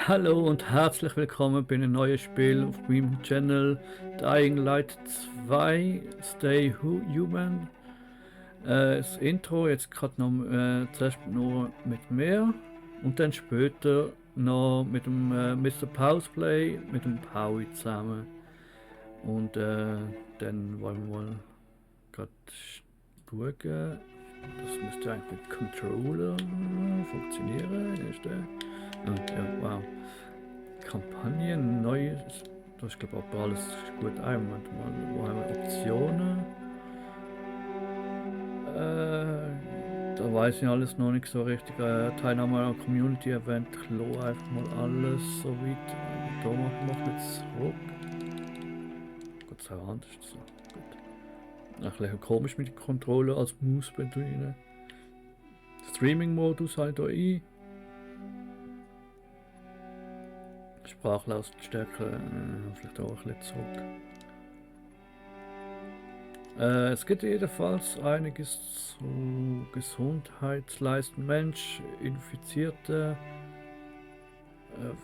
Hallo und herzlich willkommen bei einem neuen Spiel auf meinem Channel Dying Light 2 Stay Human. Das Intro jetzt gerade noch zuerst nur mit mir und dann später noch mit dem Mr. Pauseplay mit dem Paui zusammen. Und dann wollen wir mal gerade schauen. Das müsste eigentlich mit Controller funktionieren. Ist der? Und ja, wow. Kampagne, neues. Das ist, glaube ich, aber alles gut ein. Moment mal, wo haben wir Optionen? Da weiß ich alles noch nicht so richtig. Teilnahme am Community Event, ich lasse einfach mal alles so weit. Da machen wir jetzt zurück. Gott sei Dank ist so. Gut. Ein bisschen komisch mit dem Controller als Maus bedienen. Streaming-Modus halt hier ein. Sprachlautstärke vielleicht auch ein bisschen zurück. Es gibt jedenfalls einiges zu Gesundheitsleisten. Mensch, Infizierte,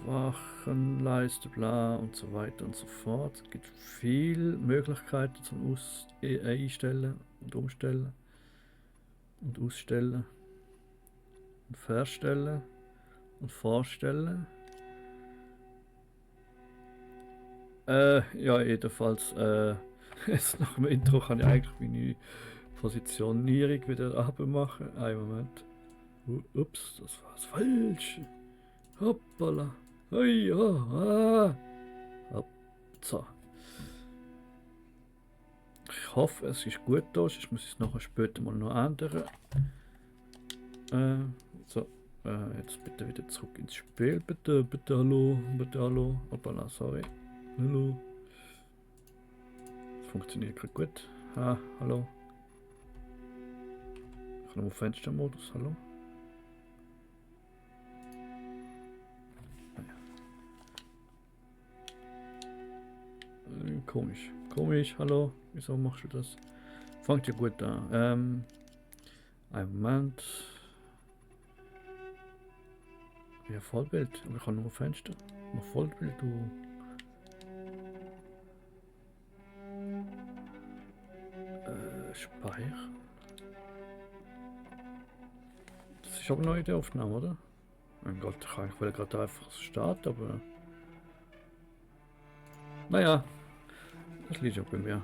Wachenleiste, bla und so weiter und so fort. Es gibt viele Möglichkeiten zum Einstellen und Umstellen und Ausstellen und Verstellen und Vorstellen. Ja, jedenfalls, jetzt nach dem Intro kann ich eigentlich meine Positionierung wieder abmachen. Einen Moment. Ups, das war's falsch. Hoppala. Hey, ja, Hopp, so. Ich hoffe, es ist gut da, sonst muss ich es nachher später mal noch ändern. So, jetzt bitte wieder zurück ins Spiel. Bitte, hallo, bitte, hallo. Hoppala, sorry. Hallo. Das funktioniert gerade gut. Hallo. Ich habe noch Fenstermodus, hallo. Komisch, hallo. Wieso machst du das? Fangt ja gut an. Einen Moment. Ja, Vollbild. Aber ich habe nur Fenster. Mach Vollbild, du. Speichern. Das ist aber noch in der Aufnahme, oder? Mein Gott, ich will gerade einfach starten, aber. Naja, das liegt auch bei mir.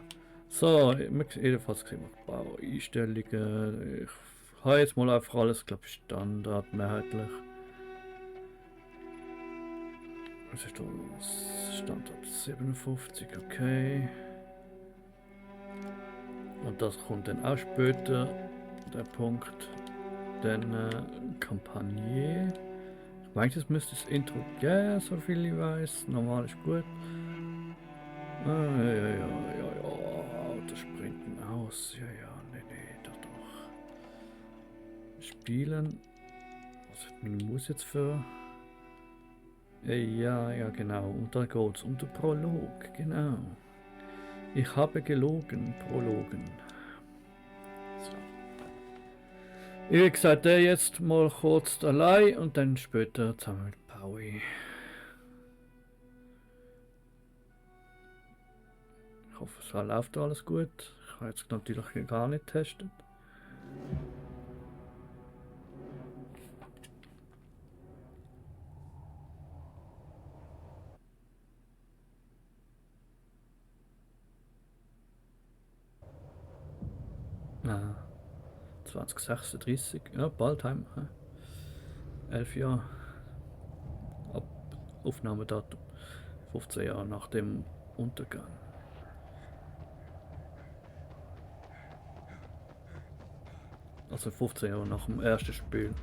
So, jedenfalls gesehen, Bau, Einstellungen. Ich habe jetzt mal einfach alles, glaube ich, Standard mehrheitlich. Was ist das? Standard 57, okay. Und das kommt dann auch später, der Punkt. Dann Kampagne. Ich meine, das müsste das Intro geben, so viel ich weiß. Normal ist gut. Ja. Autos sprinten aus. Ja, nee, doch. Spielen. Was hat meine Maus jetzt für? Ja, genau. Und da geht es um den Prolog, genau. Ich habe gelogen, Prologen. So. Wie gesagt, der jetzt mal kurz allein und dann später zusammen mit Paui. Ich hoffe, es läuft alles gut. Ich habe jetzt natürlich gar nicht getestet. Ah, 2036, ja, bald haben wir. 11 Jahre. Ab Aufnahmedatum. 15 Jahre nach dem Untergang. Also 15 Jahre nach dem ersten Spiel.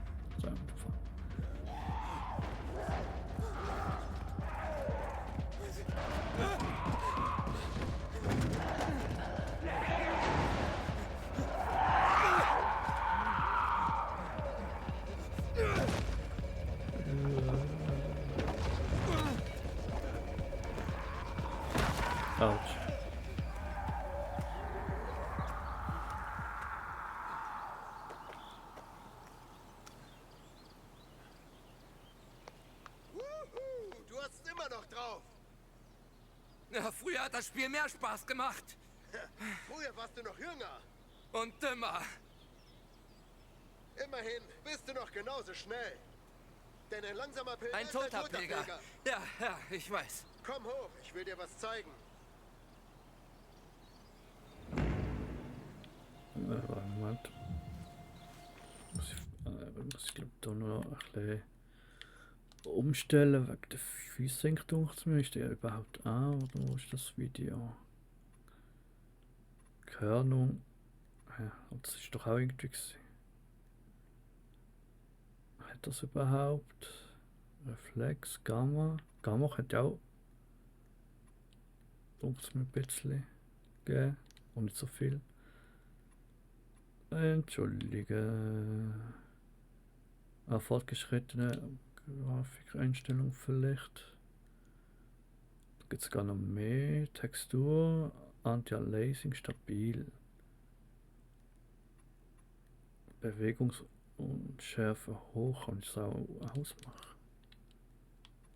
Autsch. Ja, früher hat das Spiel mehr Spaß gemacht. Früher warst du noch jünger. Und dümmer. Immerhin bist du noch genauso schnell. Denn ein langsamer Pilger Ein ist toter ein toter Pilger. Pilger. Ja, ich weiß. Komm hoch, ich will dir was zeigen. Moment. Muss ich glaube da noch ein bisschen umstellen wegen der Physik, denkt mir. Ist der überhaupt an? Oder wo ist das Video? Körnung. Ja, das ist doch auch irgendwie gewesen. Hat das überhaupt? Reflex, Gamma. Gamma könnte auch. Denkt es mir ein bisschen geben. Und nicht so viel. Entschuldige. Fortgeschrittene Grafikeinstellung vielleicht. Da gibt es gar noch mehr. Textur, Anti-Aliasing, stabil. Bewegungsunschärfe hoch, kann ich es auch ausmachen.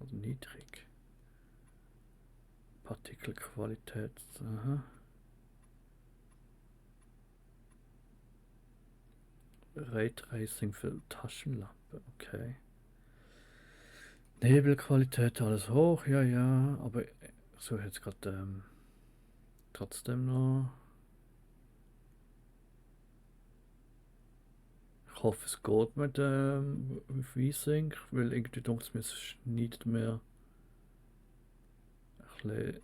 Also niedrig. Partikelqualität, aha. Raytracing für Taschenlampe, okay. Nebelqualität, alles hoch, ja, ja, aber so jetzt gerade trotzdem noch. Ich hoffe, es geht mit V-Sync, weil irgendwie denke ich mir, es schneidet mir ein bisschen.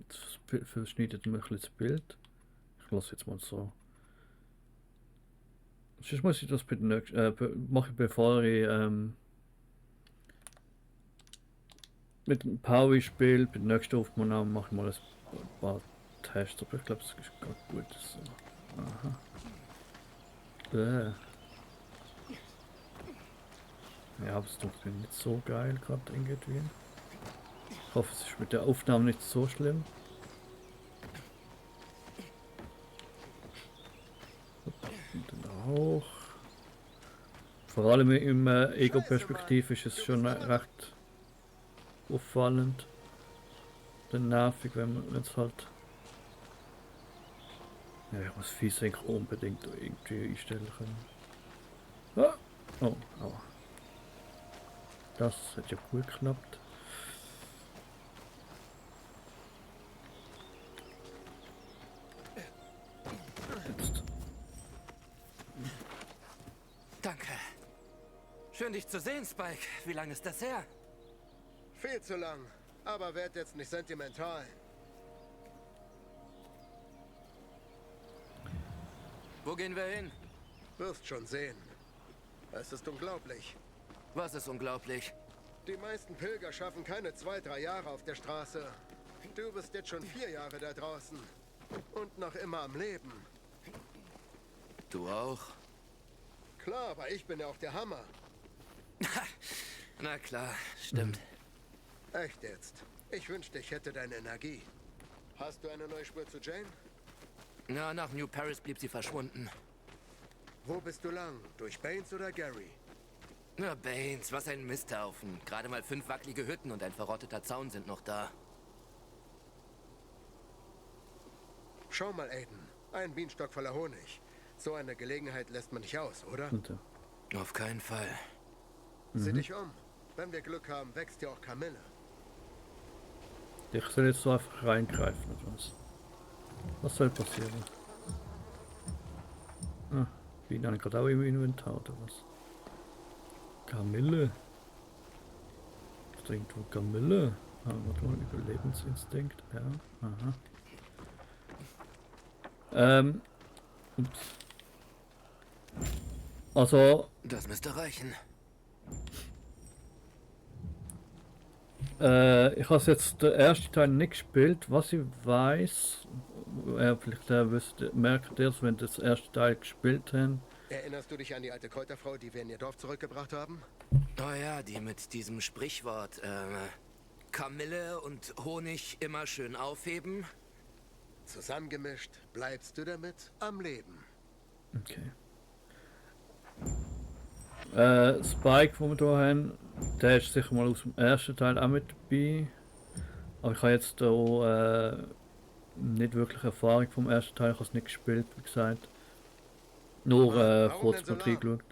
Das verschneidet mir ein bisschen das Bild. Ich lasse jetzt mal so. Sonst muss ich das bei den nächsten, mache ich, bevor ich mit dem Power spiele, bei der nächsten Aufnahme mache ich mal ein paar Tests, aber ich glaube, es ist gerade gut so. Aha. Ja, aber es ist doch nicht so geil gerade irgendwie. Ich hoffe, es ist mit der Aufnahme nicht so schlimm. Und dann auch. Vor allem im Ego-Perspektiv ist es schon recht auffallend. Dann nervig, wenn es halt. Ja, ich muss V-Sync unbedingt irgendwie einstellen können. Ah! Oh, aua. Das hat ja gut geklappt. Jetzt. Danke. Schön, dich zu sehen, Spike. Wie lange ist das her? Viel zu lang. Aber werd jetzt nicht sentimental. Wo gehen wir hin? Wirst schon sehen. Es ist unglaublich. Was ist unglaublich? Die meisten Pilger schaffen keine 2-3 Jahre auf der Straße. Du bist jetzt schon 4 Jahre da draußen. Und noch immer am Leben. Du auch? Klar, aber ich bin ja auch der Hammer. Na klar, stimmt. Echt jetzt. Ich wünschte, ich hätte deine Energie. Hast du eine neue Spur zu Jane? Na, nach New Paris blieb sie verschwunden. Wo bist du lang? Durch Baines oder Gary? Na, Baines, was ein Misthaufen. Gerade mal 5 wackelige Hütten und ein verrotteter Zaun sind noch da. Schau mal, Aiden. Ein Bienenstock voller Honig. So eine Gelegenheit lässt man nicht aus, oder? Und, Auf keinen Fall. Sieh dich um. Wenn wir Glück haben, wächst ja auch Kamille. ich soll jetzt so einfach reingreifen oder was? Was soll passieren? Ah, bin ich gerade auch im Inventar oder was? Kamille. Ist da irgendwo Kamille? Ah, warte mal, Überlebensinstinkt. Ja, aha. Ups. Also, Das müsste reichen. ich habe jetzt den ersten Teil nicht gespielt. Was ich weiß, vielleicht merkt ihr es, wenn ihr das erste Teil gespielt habt. Erinnerst du dich an die alte Kräuterfrau, die wir in ihr Dorf zurückgebracht haben? Oh ja, die mit diesem Sprichwort, Kamille und Honig immer schön aufheben. Zusammengemischt bleibst du damit am Leben. Okay. Spike, den wir hier haben, der ist sicher mal aus dem ersten Teil auch mit dabei. Aber ich habe jetzt hier nicht wirklich Erfahrung vom ersten Teil, ich habe es nicht gespielt, wie gesagt. Nur Warum kurz denn so mal lahm? reingeschaut.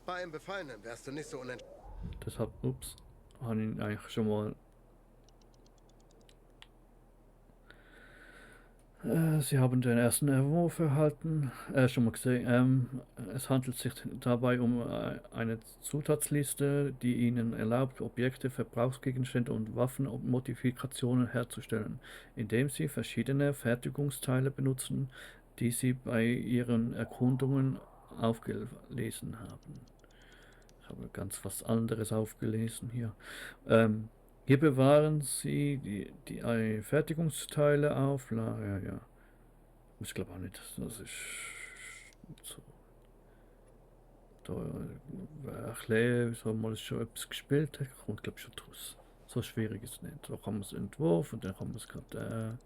Bei einem Befallenen wärst du nicht so unentschlossen. Deshalb, ups, habe ich eigentlich schon mal. Sie haben den ersten Entwurf erhalten, schon mal gesehen. Es handelt sich dabei um eine Zutatenliste, die Ihnen erlaubt, Objekte, Verbrauchsgegenstände und Waffenmodifikationen herzustellen, indem Sie verschiedene Fertigungsteile benutzen, die Sie bei Ihren Erkundungen aufgelesen haben. Ich habe ganz was anderes aufgelesen hier. Hier bewahren Sie die Fertigungsteile auf. Ja, ja. Ich glaube auch nicht. Das ist so. Da erklären, wieso man schon etwas gespielt hat, kommt glaube ich schon draus. So schwierig ist es nicht. Da kann man es entworfen und dann kann man es gerade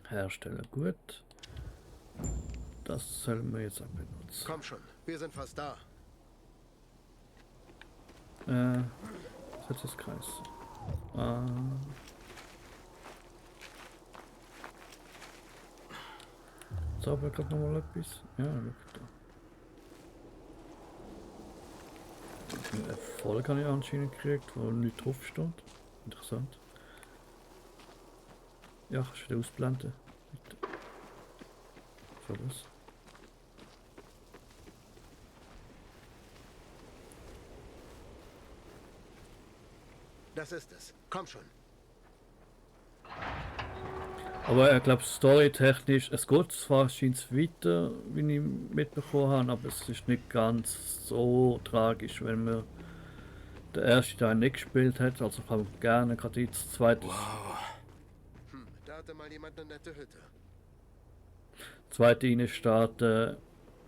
herstellen. Gut. Das sollen wir jetzt auch benutzen. Komm schon, wir sind fast da. Was hat das Kreis? Sauber gerade nochmal etwas? Ja, schau da. Einen Erfolg habe ich anscheinend gekriegt, wo nichts drauf stand. Interessant. Ja, kannst du wieder ausblenden. Bitte. So was. Das ist es. Komm schon. Aber ich glaube, storytechnisch, es geht zwar scheint weiter, wie ich mitbekommen habe, aber es ist nicht ganz so tragisch, wenn man den ersten Teil nicht gespielt hat. Also kann man gerne gerade jetzt zweite Da hatte mal jemand eine nette Hütte. reinstarten.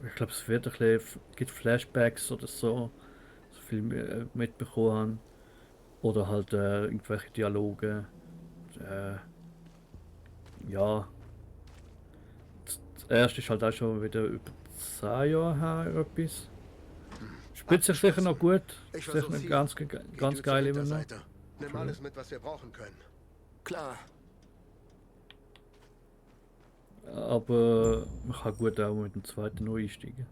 Ich glaube, es wird ein bisschen, gibt Flashbacks oder so, so viel mitbekommen haben. Oder halt irgendwelche Dialoge. Ja. Das erste ist halt auch schon wieder über 10 Jahre her etwas. Spielt sich sicher noch gut. Ich Sicher versuch's nicht hier. ganz, Geh ganz du geil zur immer noch. Hinterseite. Nimm alles mit, was wir brauchen können. Klar. Aber man kann gut auch mit dem zweiten neu einsteigen.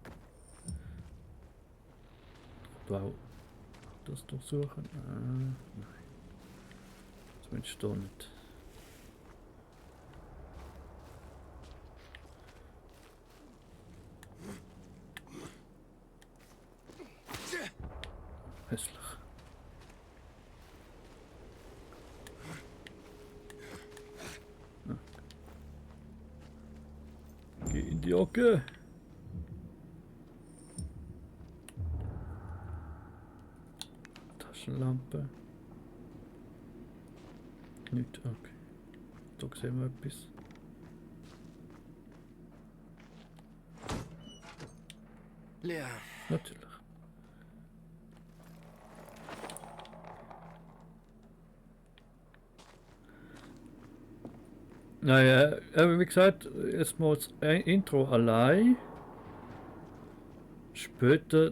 Wow. Das durchsuchen? Nein. Zumindest da nicht. Hässlich. Geh in die Ecke. Taschenlampe. Nicht, okay. Da sehen wir etwas. Leer. Natürlich. Naja, wie gesagt, erstmal das Intro allein. Später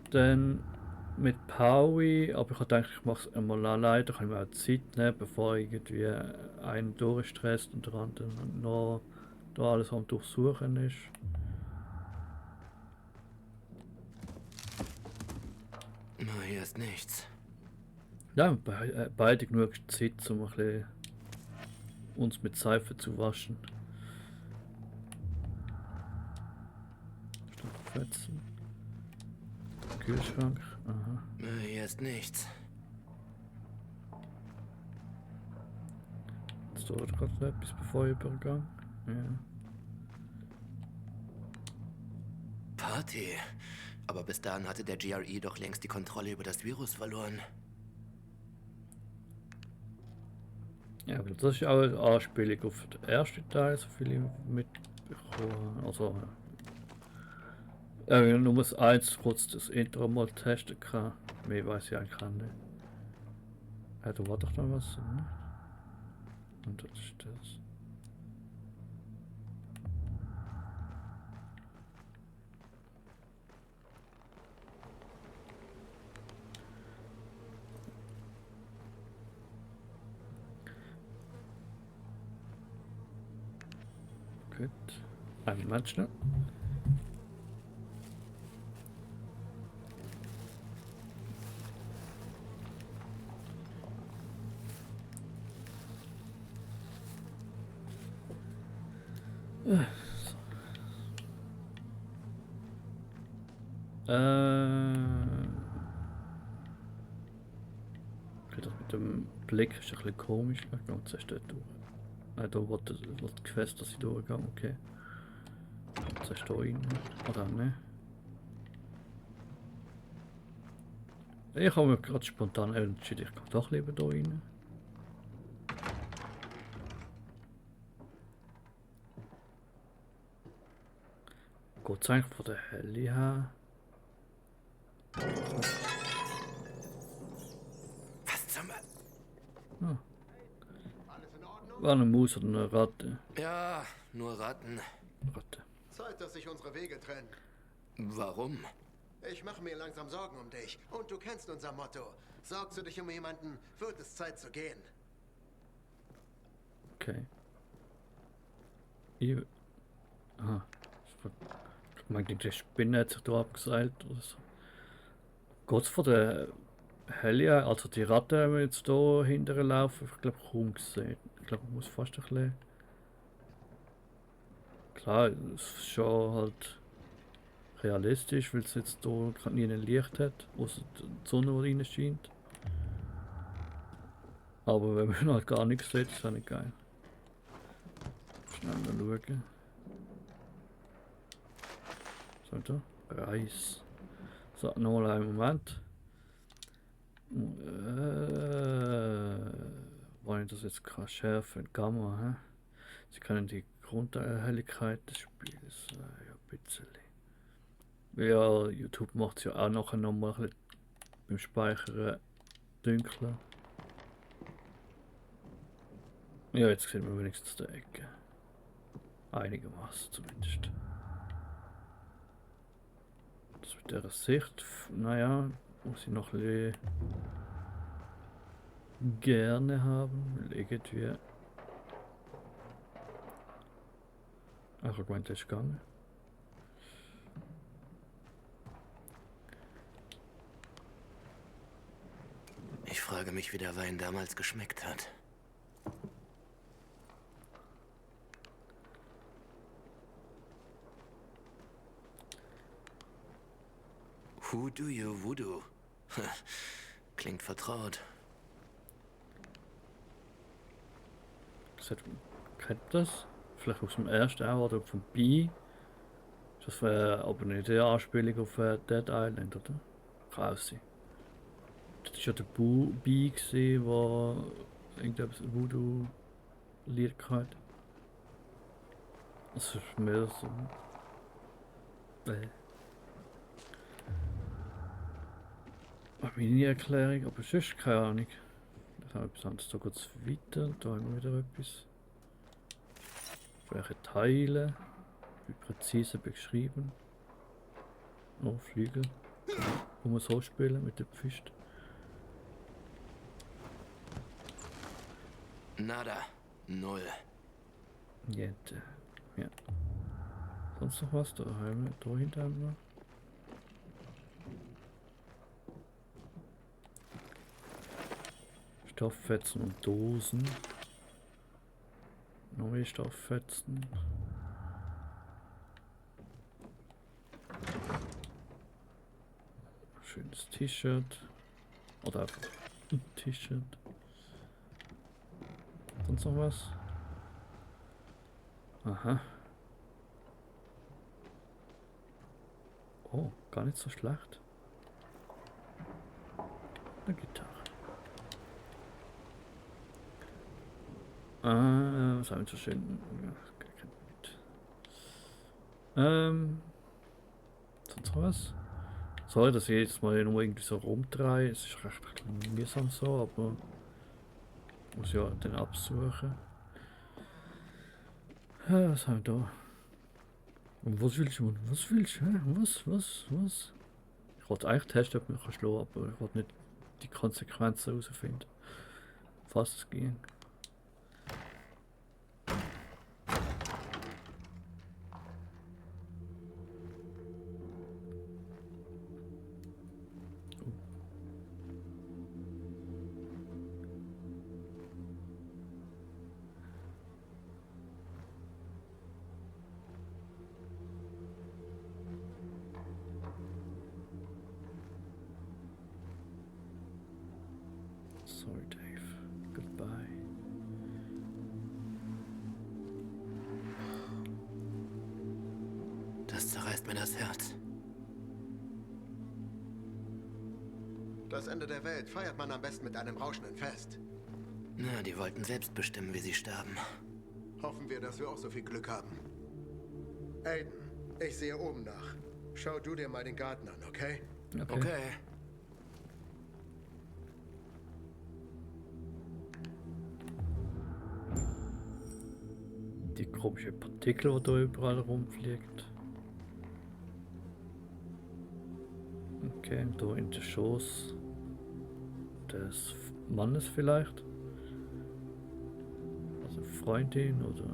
dann mit Paui, aber ich habe gedacht, ich mache es einmal allein, da kann ich mir auch Zeit nehmen, bevor irgendwie einen durchstresst und der andere noch da alles am Durchsuchen ist. Na, hier ist nichts. Ja, beide genug Zeit, um ein bisschen uns mit Seife zu waschen. Fetzen. Kühlschrank. Aha. Na, hier ist nichts. Jetzt dauert gerade noch etwas bevor ich übergehe. Ja. Party. Aber bis dahin hatte der GRE doch längst die Kontrolle über das Virus verloren. Ja, aber das ist auch eine Anspielung auf den ersten Teil, so viel ich mitbekommen. Also, nur das eins kurz das Intro mal testen kann. Mehr weiß ich eigentlich auch nicht. Ja, da war doch noch was. Ne? Und das ist das. Gut. Einen Moment schnell. Okay, das mit dem Blick ist ein bisschen komisch. Ich gehe zuerst dort durch. Nein, da wird die Quest, dass ich durchgehe. Okay. Zuerst da rein. Oder ne? Ich habe mir gerade spontan entschieden, ich gehe doch lieber da rein. Geht es eigentlich von der Helle her? Was zum... Ah, Alles in Ordnung? war eine Maus oder eine Ratte? Ja, nur Ratten. Ratte. Zeit, dass sich unsere Wege trennen. Warum? Ich mache mir langsam Sorgen um dich. Und du kennst unser Motto. Sorgst du dich um jemanden, wird es Zeit zu gehen. Okay. Ich... Aha. Ich meine, die Spinne hat sich da abgeseilt oder so. Geht's von der Helle, also die Ratte, wenn wir jetzt da hinterher laufen, ich glaube kaum gesehen. Ich glaube, man muss fast ein bisschen... Klar, es ist schon halt realistisch, weil es jetzt da gerade nie ein Licht hat, außer die Sonne, die rein scheint. Aber wenn man halt gar nichts sieht, ist das nicht geil. Schnell mal schauen. So, da. Reis. So, nochmal einen Moment. Wollen ich das jetzt kann schärfen? Gamma, hä? Sie können die Grundhelligkeit des Spiels, ja, ein bisschen. Ja, YouTube macht es ja auch nachher nochmal ein bisschen beim Speichern dunkler. Ja, jetzt sehen wir wenigstens die Ecke. Einigermaßen zumindest. Das mit der Sicht, naja, muss ich noch ein bisschen gerne haben, weil irgendwie... Ach, ich meinte, das ist gegangen. Ich frage mich, wie der Wein damals geschmeckt hat. Who do you voodoo? Klingt vertraut. Kennt das? Vielleicht aus dem ersten auch oder vom Bee. Das wäre aber nicht eine Anspielung auf Dead Island, oder? Kann auch sein. Das war ja der Bee, der irgendetwas Voodoo-Lied hatte. Das ist mehr so. Meine Erklärung, aber sonst keine Ahnung. Das haben wir etwas anderes. Da geht es weiter. Da haben wir wieder etwas. Welche Teile? Wie präzise beschrieben. Oh, Flügel. Wo man so spielen mit der Pfist. Nada. Null. Jette. Ja. Sonst noch was? Da haben wir, da hinten haben wir. Stofffetzen und Dosen. Neue Stofffetzen. Schönes T-Shirt. Oder einfach ein T-Shirt. Sonst noch was? Aha. Oh, gar nicht so schlecht. Eine Gitarre. Was haben wir so schön? Ja, sonst noch was? Sorry, dass ich jetzt mal nur irgendwie so rumdrehe. Es ist recht mühsam so, aber ich muss ja den absuchen. Was haben wir da? Und was willst du? Was willst du? Was? Ich wollte eigentlich testen, ob man kann schlagen, aber ich wollte nicht die Konsequenzen herausfinden. Falls es ging. Sorry, Dave. Goodbye. Das zerreißt mir das Herz. Das Ende der Welt feiert man am besten mit einem rauschenden Fest. Na, die wollten selbst bestimmen, wie sie sterben. Hoffen wir, dass wir auch so viel Glück haben. Aiden, ich sehe oben nach. Schau du dir mal den Garten an, okay? Okay. Die komische Partikel, die da überall rumfliegt. Okay, da in der Schoß des Mannes vielleicht. Also Freundin oder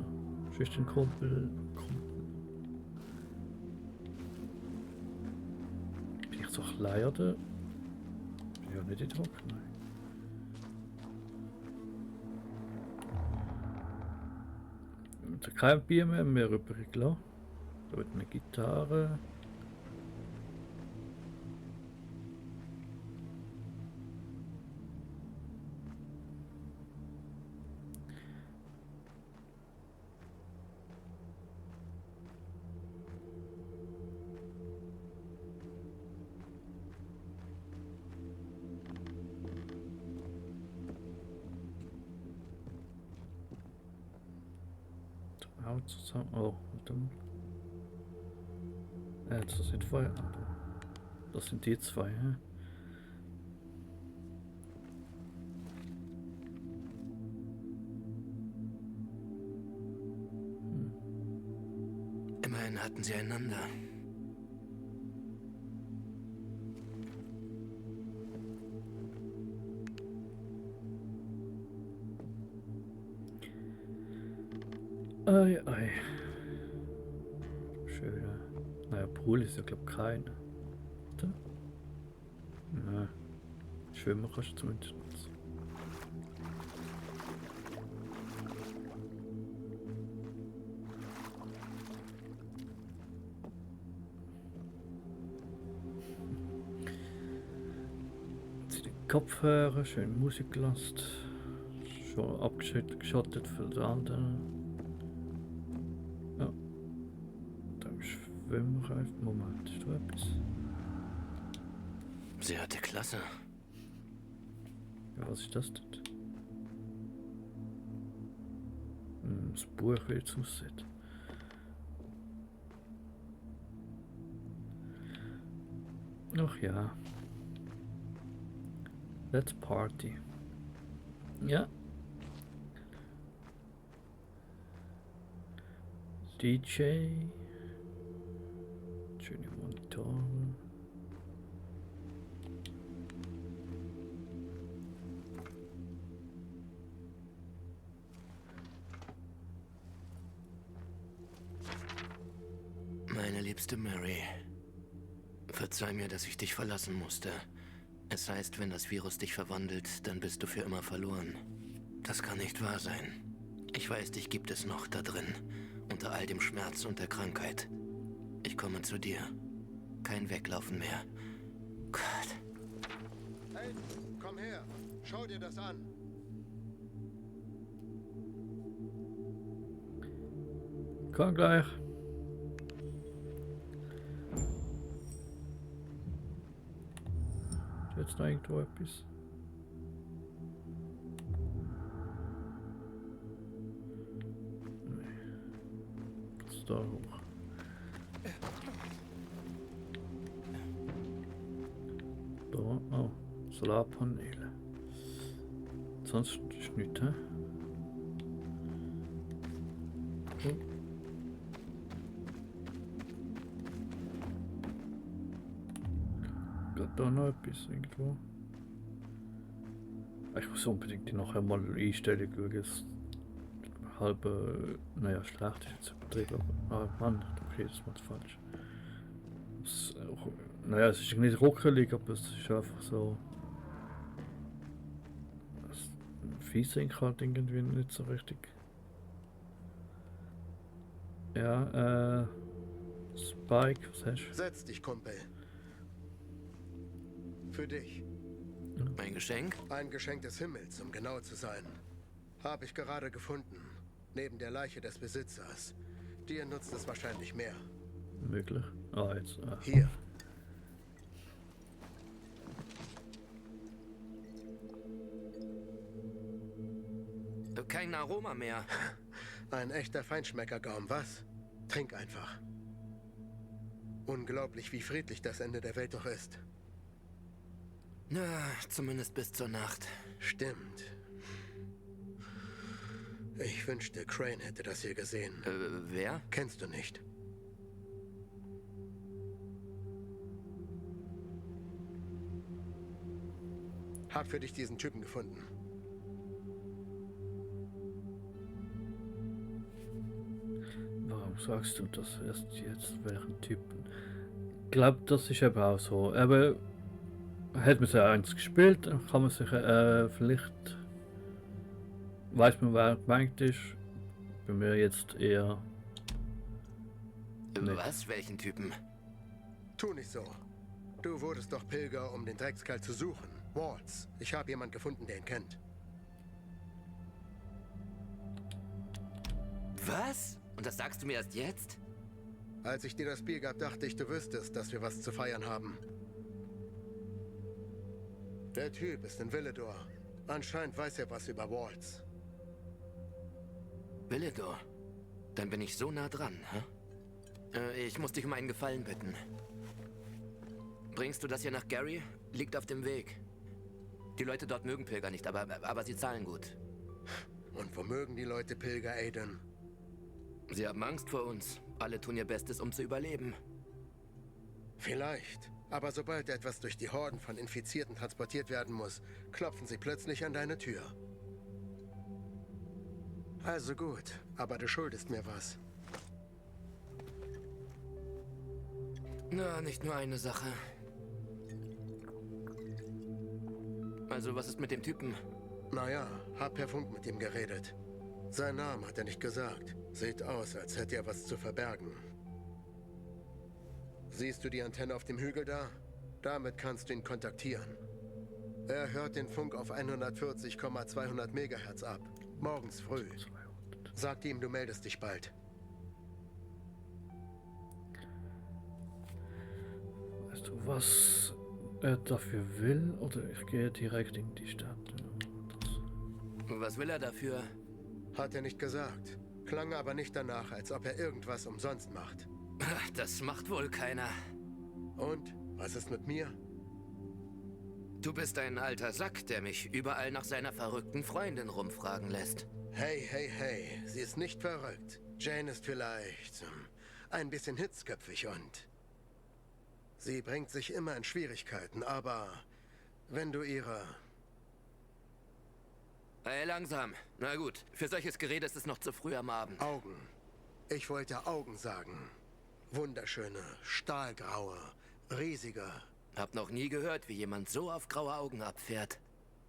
Schüchternkumpel. Vielleicht so klein oder? Ja, nicht in Druck, nein. Da kein Bier mehr übrig lassen. Da wird eine Gitarre. Zusammen. Oh, warte mal. Das sind zwei. Das sind die zwei, hä? Immerhin hatten sie einander. Ei, ei. Schöner. Naja, Pool ist ja, glaub ich, kein. Oder? Ja. Schwimmen kannst du zumindest. Jetzt den Kopfhörer, schön Musik gelassen. Schon abgeschottet für die anderen. Schwimmreifen. Moment, ist da etwas? Sie hatte Klasse. Ja, was ist das denn? Das Buch, wie es aussieht. Ach ja. Let's party. Ja. DJ. Schöne Monitore. Meine liebste Mary, verzeih mir, dass ich dich verlassen musste. Es heißt, wenn das Virus dich verwandelt, dann bist du für immer verloren. Das kann nicht wahr sein. Ich weiß, dich gibt es noch da drin, unter all dem Schmerz und der Krankheit. Ich komme zu dir. Kein Weglaufen mehr. Gott. Aiden, komm her. Schau dir das an. Komm gleich. Ist jetzt noch irgendwo etwas? Nee. Geht's da hoch? Da, oh, Solarpaneele. Sonst ist nichts, hä? Oh. Geht da noch etwas irgendwo? Ich muss unbedingt nachher mal Einstellung schauen. Es halb, naja, schlecht ist jetzt übertrieben, aber Mann, okay, das war falsch. Es, naja, es ist nicht ruckelig, aber es ist einfach so. Das Viehsync halt irgendwie nicht so richtig. Ja, Spike, was hast du? Setz dich, Kumpel. Für dich. Ein Geschenk? Ein Geschenk des Himmels, um genau zu sein. Habe ich gerade gefunden. Neben der Leiche des Besitzers. Dir nutzt es wahrscheinlich mehr. Möglich. Ah, jetzt. Hier. Kein Aroma mehr. Ein echter Feinschmeckergaum, was? Trink einfach. Unglaublich, wie friedlich das Ende der Welt doch ist. Na, zumindest bis zur Nacht. Stimmt. Ich wünschte, Crane hätte das hier gesehen. Wer? Kennst du nicht? Hab für dich diesen Typen gefunden. Warum sagst du das erst jetzt? Welchen Typen? Ich glaube, das ist eben auch so. Aber hat man ja eins gespielt, dann kann man sich vielleicht. Weiß man, wer gemeint ist. Bei mir jetzt eher. Nee. Was? Welchen Typen? Tu nicht so. Du wurdest doch Pilger, um den Dreckskerl zu suchen. Waltz. Ich habe jemand gefunden, der ihn kennt. Was? Und das sagst du mir erst jetzt? Als ich dir das Bier gab, dachte ich, du wüsstest, dass wir was zu feiern haben. Der Typ ist in Villedor. Anscheinend weiß er was über Waltz. Villedor? Dann bin ich so nah dran, hä? Ich muss dich um einen Gefallen bitten. Bringst du das hier nach Gary? Liegt auf dem Weg. Die Leute dort mögen Pilger nicht, aber sie zahlen gut. Und wo mögen die Leute Pilger, Aiden? Sie haben Angst vor uns. Alle tun ihr Bestes, um zu überleben. Vielleicht. Aber sobald etwas durch die Horden von Infizierten transportiert werden muss, klopfen sie plötzlich an deine Tür. Also gut, aber du schuldest mir was. Na, nicht nur eine Sache. Also, was ist mit dem Typen? Naja, hab per Funk mit ihm geredet. Sein Name hat er nicht gesagt. Sieht aus, als hätte er was zu verbergen. Siehst du die Antenne auf dem Hügel da? Damit kannst du ihn kontaktieren. Er hört den Funk auf 140,200 Megahertz ab. Morgens früh. Sag ihm, du meldest dich bald. Weißt du, was er dafür will? Oder ich gehe direkt in die Stadt. Was will er dafür? Hat er nicht gesagt. Klang aber nicht danach, als ob er irgendwas umsonst macht. Das macht wohl keiner. Und? Was ist mit mir? Du bist ein alter Sack, der mich überall nach seiner verrückten Freundin rumfragen lässt. Hey, hey, hey. Sie ist nicht verrückt. Jane ist vielleicht ein bisschen hitzköpfig und... Sie bringt sich immer in Schwierigkeiten, aber wenn du ihre... Hey, langsam. Na gut, für solches Gerede ist es noch zu früh am Abend. Augen. Ich wollte Augen sagen. Wunderschöne, stahlgraue, riesige. Hab noch nie gehört, wie jemand so auf graue Augen abfährt.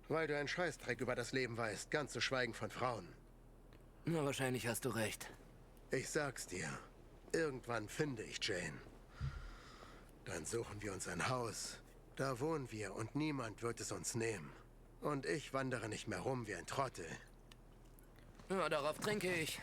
Weil du einen Scheißdreck über das Leben weißt, ganz zu schweigen von Frauen. Na, wahrscheinlich hast du recht. Ich sag's dir. Irgendwann finde ich Jane. Dann suchen wir uns ein Haus. Da wohnen wir und niemand wird es uns nehmen. Und ich wandere nicht mehr rum wie ein Trottel. Ja, darauf trinke ich.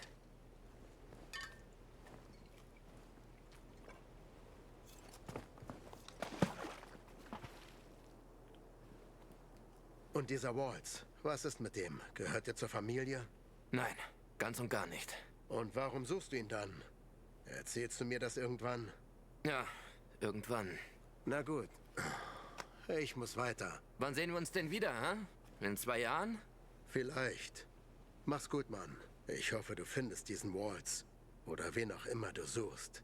Und dieser Waltz, was ist mit dem? Gehört er zur Familie? Nein, ganz und gar nicht. Und warum suchst du ihn dann? Erzählst du mir das irgendwann? Ja, irgendwann. Na gut. Ich muss weiter. Wann sehen wir uns denn wieder, hä? In 2 Jahren? Vielleicht. Mach's gut, Mann. Ich hoffe, du findest diesen Waltz. Oder wen auch immer du suchst.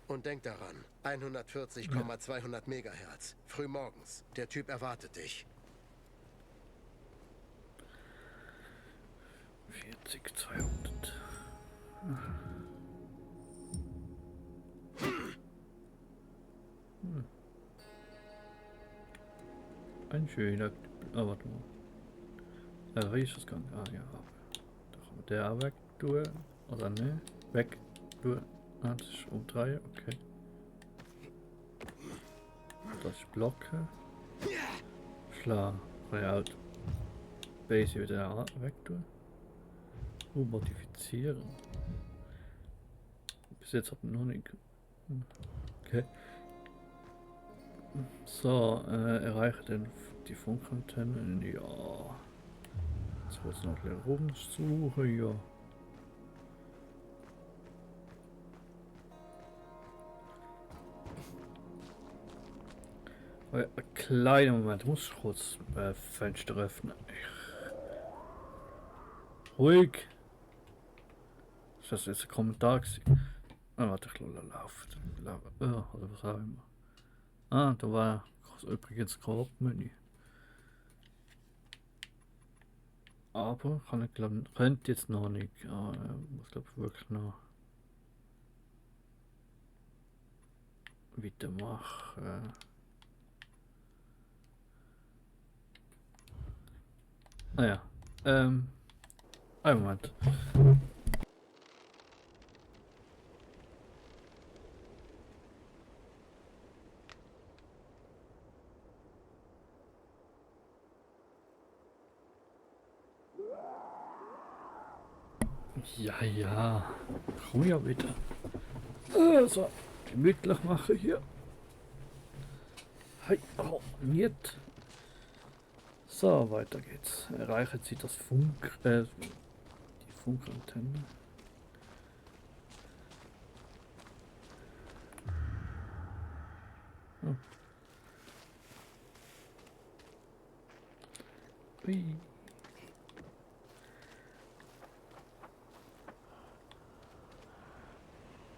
Und denk daran, 140,200 Megahertz. Frühmorgens. Der Typ erwartet dich. 40, 200. Ein schöner... Ah, warte mal. Wie ist das Gang? Ah, ja. Da kann man der auch weg tun. Oder ne? Weg tun. Ah, das ist umdrehen. Okay. Das ist Blocken. klar. Kann ich halt Base wieder weg tun. Modifizieren. Bis jetzt hat man noch nicht. Okay. So, erreiche die Funkantennen. Ja. Jetzt wird es noch ein bisschen rumsuchen, ja. Ein kleiner Moment, muss ich kurz Fenster öffnen. Ruhig! Ist das jetzt ein Kommentar gewesen? Ah, warte, ich lasse laufen. Oder was auch immer. Ah, da war übrigens Koop-Menü. Aber kann ich glaube, könnte jetzt noch nicht. Ah, muss glaube ich wirklich noch weitermachen. Naja, einen Moment. Ja, ja, komm ja wieder. So, gemütlich machen hier. Hey, oh, nicht. So, weiter geht's. Erreichen Sie das die Funkantenne. Oh. Ui.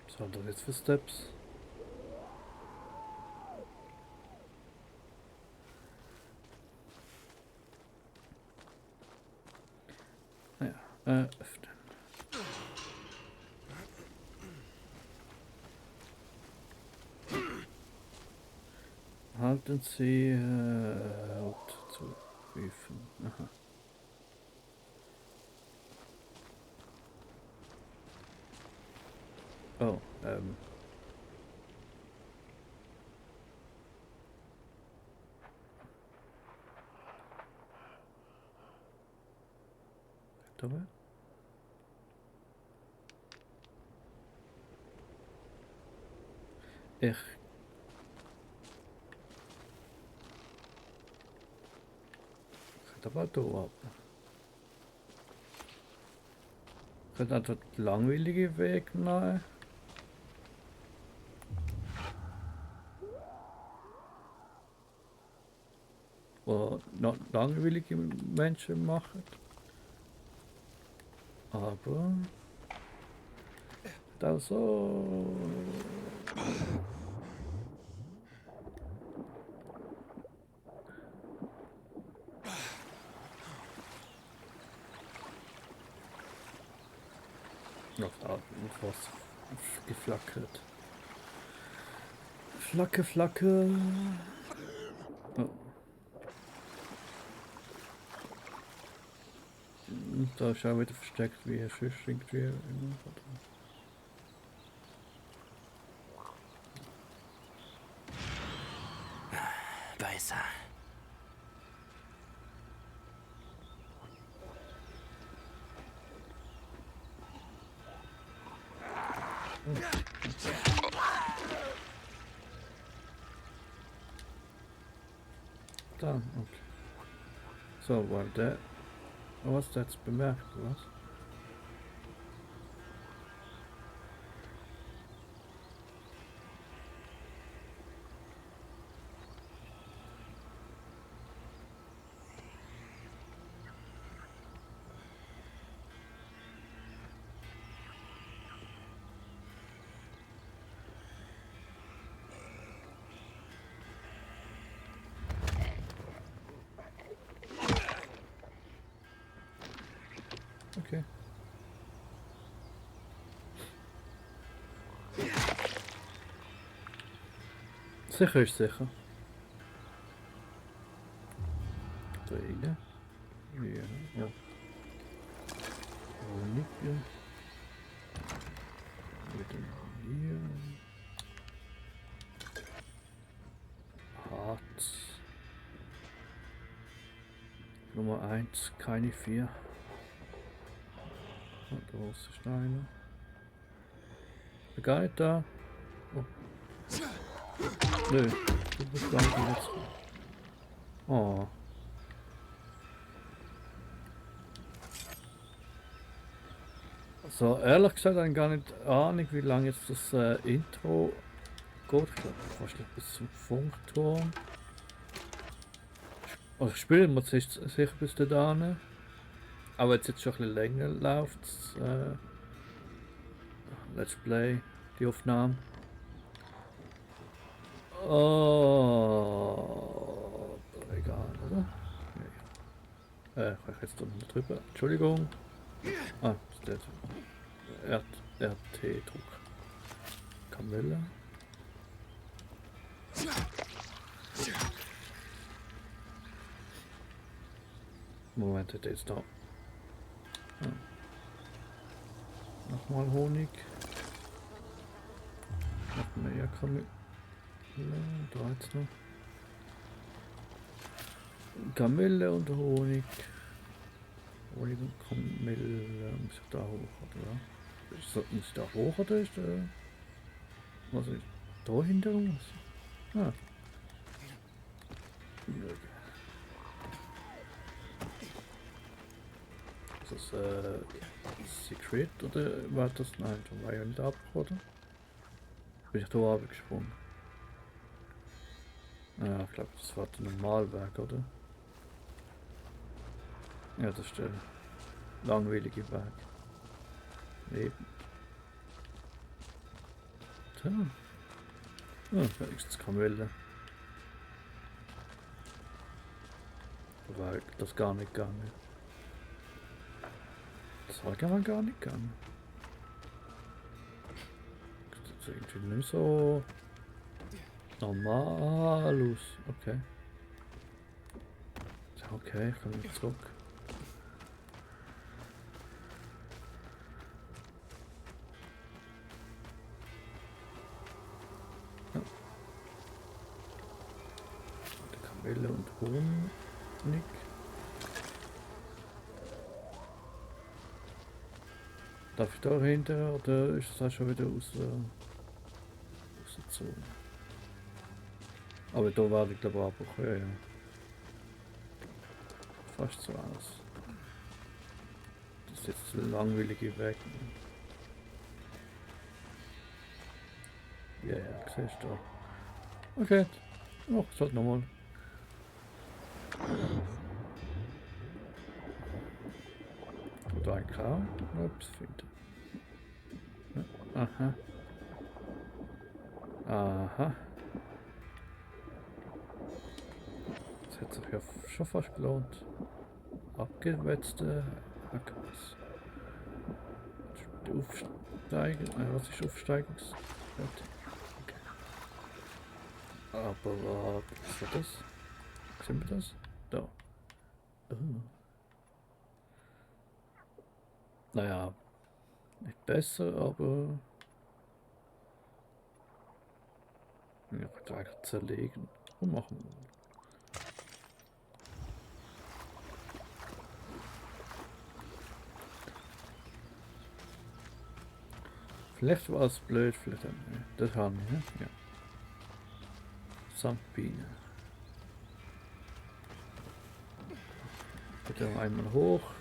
Was haben das jetzt für Steps? Naja, öffnen. Halten Sie zu prüfen. Aha. Oh, dabei? Ich könnte aber da ab. Ich könnte einfach den langweiligen Weg nehmen. Was noch langweilige Menschen machen. Aber da so. Noch was geflackert. Flacke. Oh. Und da ist auch wieder versteckt, wie er sonst irgendwie. Beißer. Da, okay. So, war der. Was du jetzt bemerkt, was? Okay. Sicher ist sicher. Da rein. Ja. Ja. Nicht. Wieder hier. Hart. Nummer 1, keine 4. Und große Steine. Gar nicht da. Oh. Nö, du bist gar nicht jetzt. Oh. So, ehrlich gesagt, habe ich gar nicht Ahnung, wie lange jetzt das Intro geht. Ich glaube, fast noch bis zum Funkturm. Also spielen wir jetzt sicher bis dahin. Aber jetzt schon ein bisschen länger läuft das Let's Play, die Aufnahme. Oh, egal, oder? Nee. Ich jetzt da noch drüber. Entschuldigung. Ah, das ist der RT-Druck. Kamelle. Moment, der ist da. Ah. Nochmal Honig. Noch mehr Kamelle. Da jetzt noch. Kamille und Honig. Honig und Kamille. Muss ich da hoch, oder? Muss ich da hoch, oder ist der... Was ist da hinter uns? Ah. Ist das Secret oder war das? Nein, da war ja nicht ab, oder? Bin ich da abgesprungen? Ja, ich glaube, das war der Normalweg, oder? Ja, das ist der langweilige Weg. Eben. Tja. Ja, wenigstens Kamelle. Da war das gar nicht gegangen. Das war gar nicht gegangen. Das sieht irgendwie nicht so normal aus. Okay. Okay, ich kann wieder zurück. Ja. Kamelle und Honig. Darf ich da hinter oder ist das auch schon wieder aus der Zone? Aber da werde ich glaube ich auch, ja. Fast so aus. Das ist jetzt der langweilige Weg. Ja, siehst du. Okay. Oh, ich sollte nochmal. Da ein Kram. Ups, finden. Aha. Aha. Das hat sich ja schon fast gelohnt. Abgewetzte Hackers. Aufsteigen. Was ist Aufsteigungs? Okay. Aber was ist das? Sehen wir das? Da. Oh. Naja, nicht besser, aber ja, gleich zerlegen. Und machen wir. Vielleicht war es blöd, vielleicht auch nicht. Das haben wir, ja. Sandbiene. Bitte noch einmal hoch.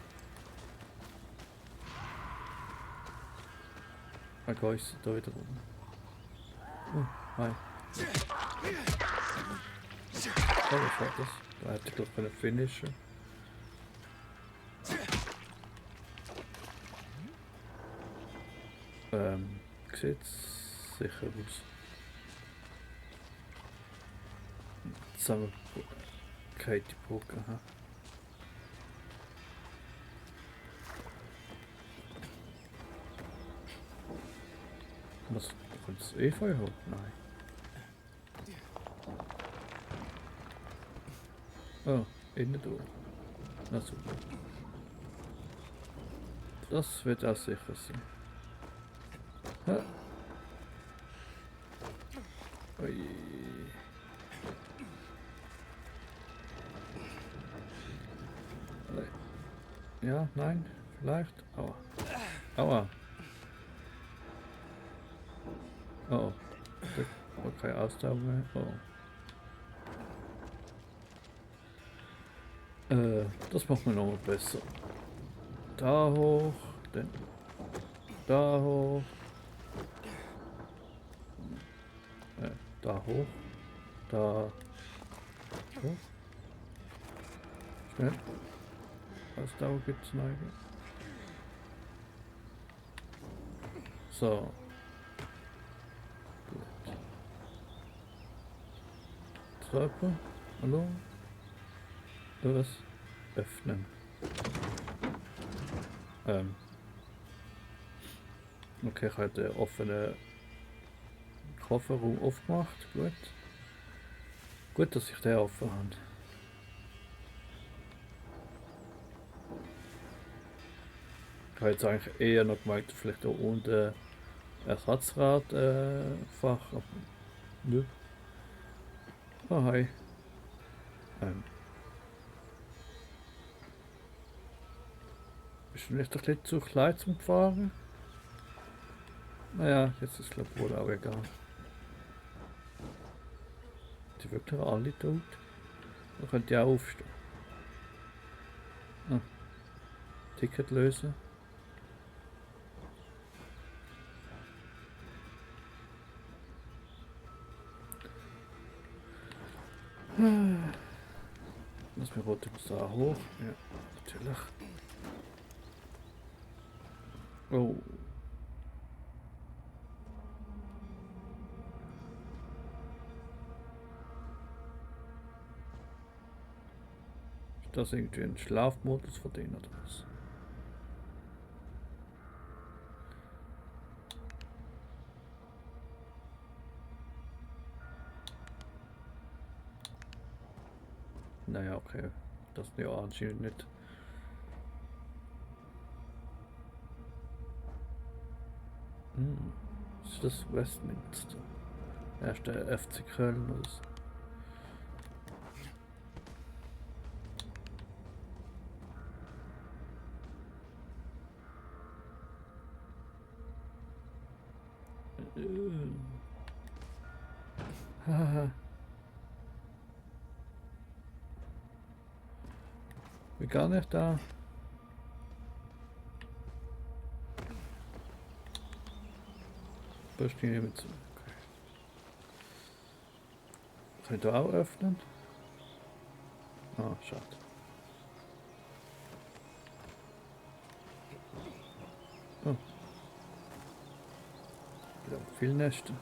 Da ist da wieder rum. Oh, hi. Oh, was war das? Da hätte ich glaube ich einen Finisher. Sieht sicher aus. Zusammen geht die Brücke, aha. Was? Kommt das Efeu hoch? Nein. Oh, innen durch. Na super. Das wird auch sicher sein. Ha. Ui. Ja, nein, vielleicht. Aua. Aua. Oh. Da war keine Ausdauer mehr. Oh. Das macht man nochmal besser. Da hoch, dann da hoch. Da hoch. Da hoch. Schnell. Ausdauer gibt's neige. So. Gut. Treppe. Hallo? Was? Öffnen. Okay, ich habe den offenen Kofferraum aufgemacht. Gut. Gut, dass ich den offen habe. Ich habe jetzt eigentlich eher noch gemeint, vielleicht da unten Ersatzrad Fach. Aber nö. Oh, hi. Ist vielleicht ein bisschen zu klein zum Fahren? Naja, jetzt ist glaube ich wohl auch egal. Die wirklich alle tot? Da könnt ihr auch aufstehen. Ah. Ticket lösen. Lass mich runter bis da hoch. Ja, natürlich. Oh. Ist das irgendwie ein Schlafmodus von denen oder was? Naja, okay. Das ja anscheinend nicht. Ist das Westminster? Erst der FC Köln oder so. Haha. Wie gar nicht da? Bestehen mit. Okay. Kann ich da auch öffnen? Ah, schade. Oh. Wieder viele Nächte.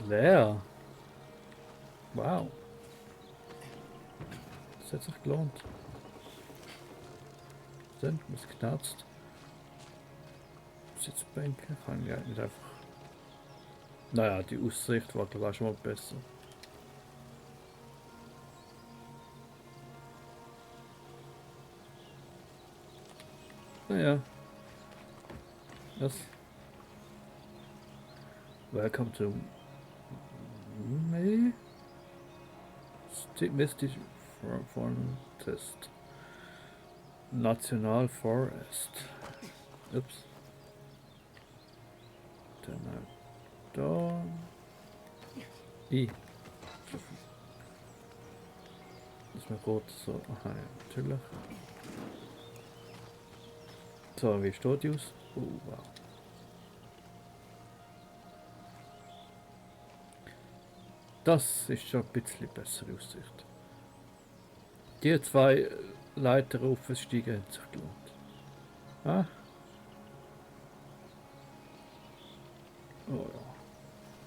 Leer. Wow. Das hat sich gelohnt. Sind, was knarzt. Sitzbänke kann ich nicht einfach. Naja, die Aussicht war glaube ich schon mal besser. Naja. Das. Welcome to me. Mystic Forest. National Forest. Ups. Dann da. I. Das ist mir rot so. Aha, ja, natürlich. So, wie steht die aus? Oh, wow. Das ist schon ein bisschen bessere Aussicht. Die zwei Leiter aufsteigen hat sich gelohnt. Ah? Oh ja.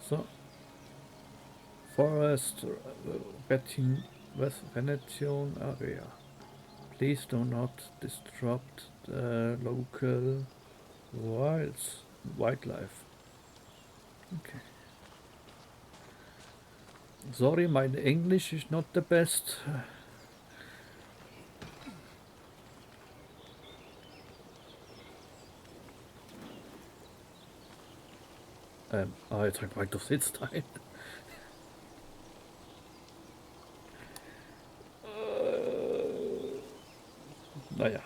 So. Forest Venetian area. Please do not disrupt the local wildlife. Okay. Sorry, my English is not the best. Jetzt habe ich gemeint, auf Sitzteil. Naja.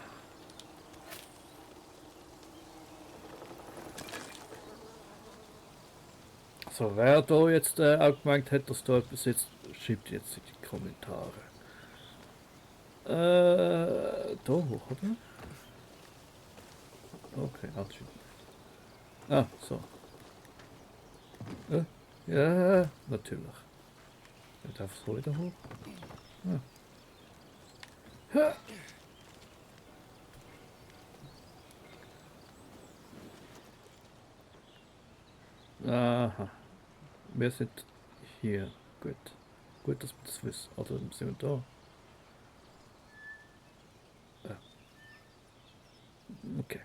So, wer da jetzt auch gemeint hat, dass da etwas jetzt, schreibt jetzt in die Kommentare. Da hoch, oder? Okay, anscheinend. Ah, so. Ja, natürlich. Ich darf so wieder hoch. Ah. Aha. Wir sind hier. Gut. Gut, dass wir das wissen. Oder sind wir da? Okay.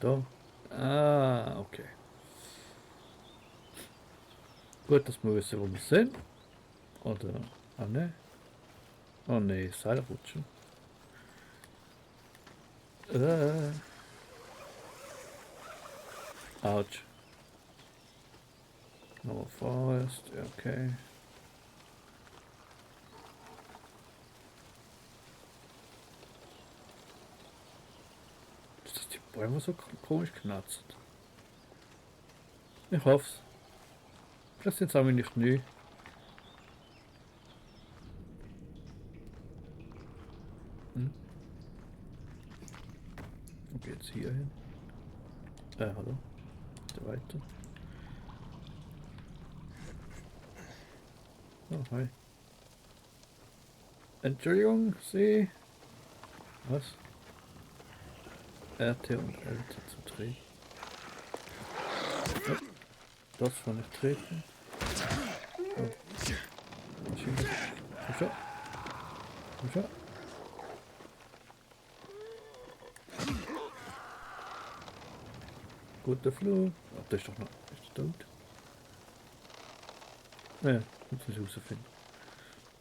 Da. Ah, okay. Gut, dass wir wissen, wo wir sind. Oder. Ah, ne. Oh ne, Seilrutschen. Autsch. No Forest, okay. Dass die Bäume so komisch knatzen. Ich hoff's. Vielleicht sind es auch nicht neu. Wo geht's hier hin? Hallo? Da weiter. Oh, hi. Entschuldigung, Sie. Was? RT und LT zu drehen. Oh, das war nicht treten. Oh. Komm schon. Komm schon. Guter Flug. Oh, der ist doch noch. Ist der tot? Ja, muss ich herausfinden.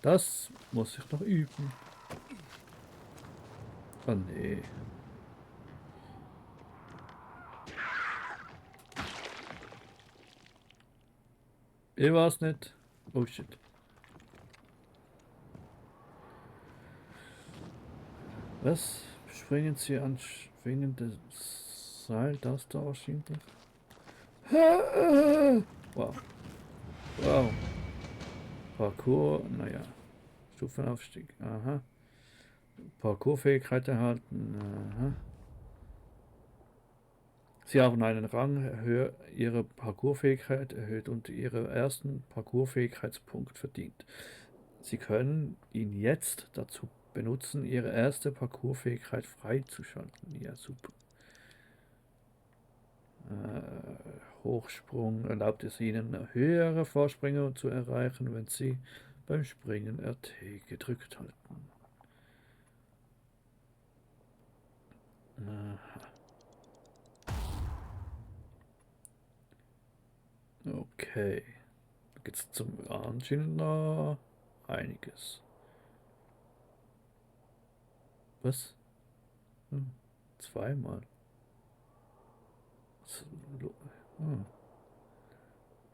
Das muss ich noch üben. Oh nee. Ich weiß nicht. Oh shit. Was? Springen Sie an schwingendes Seil? Das da wahrscheinlich? Wow. Wow. Parkour, naja. Stufenaufstieg. Aha. Parkourfähigkeit erhalten. Aha. Sie haben einen Rang höher. Ihre Parkourfähigkeit erhöht und Ihren ersten Parkourfähigkeitspunkt verdient. Sie können ihn jetzt dazu benutzen, Ihre erste Parkourfähigkeit freizuschalten. Ja, super. Hochsprung erlaubt es Ihnen, höhere Vorsprünge zu erreichen, wenn Sie beim Springen RT gedrückt halten. Aha. Okay. Da geht's zum anscheinend noch einiges. Was? Zweimal.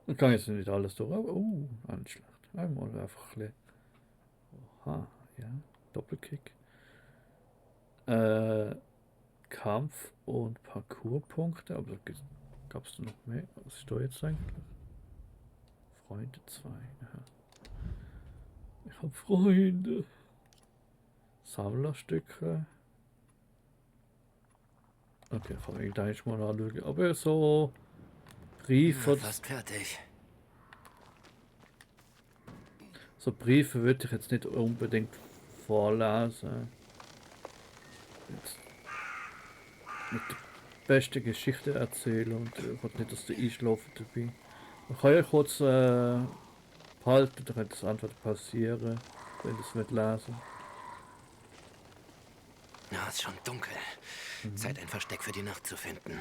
Ich kann jetzt nicht alles durch, aber Anschlag. Einmal einfach ein bisschen. Oha, ja. Doppelkick. Kampf- und Parkourpunkte, aber gab es noch mehr? Was ist da jetzt eigentlich? Freunde 2. Aha. Ich habe Freunde. Sammlerstücke. Okay, kann ich gleich mal anschauen. Aber so Briefe. Fast fertig. So Briefe würde ich jetzt nicht unbedingt vorlesen. Jetzt nicht die beste Geschichte erzählen und ich will nicht, dass du einschlafen dabei. Man kann ja kurz behalten, dann könnte das einfach passieren, wenn du es nicht lesen. Ja, ist schon dunkel. Zeit, ein Versteck für die Nacht zu finden.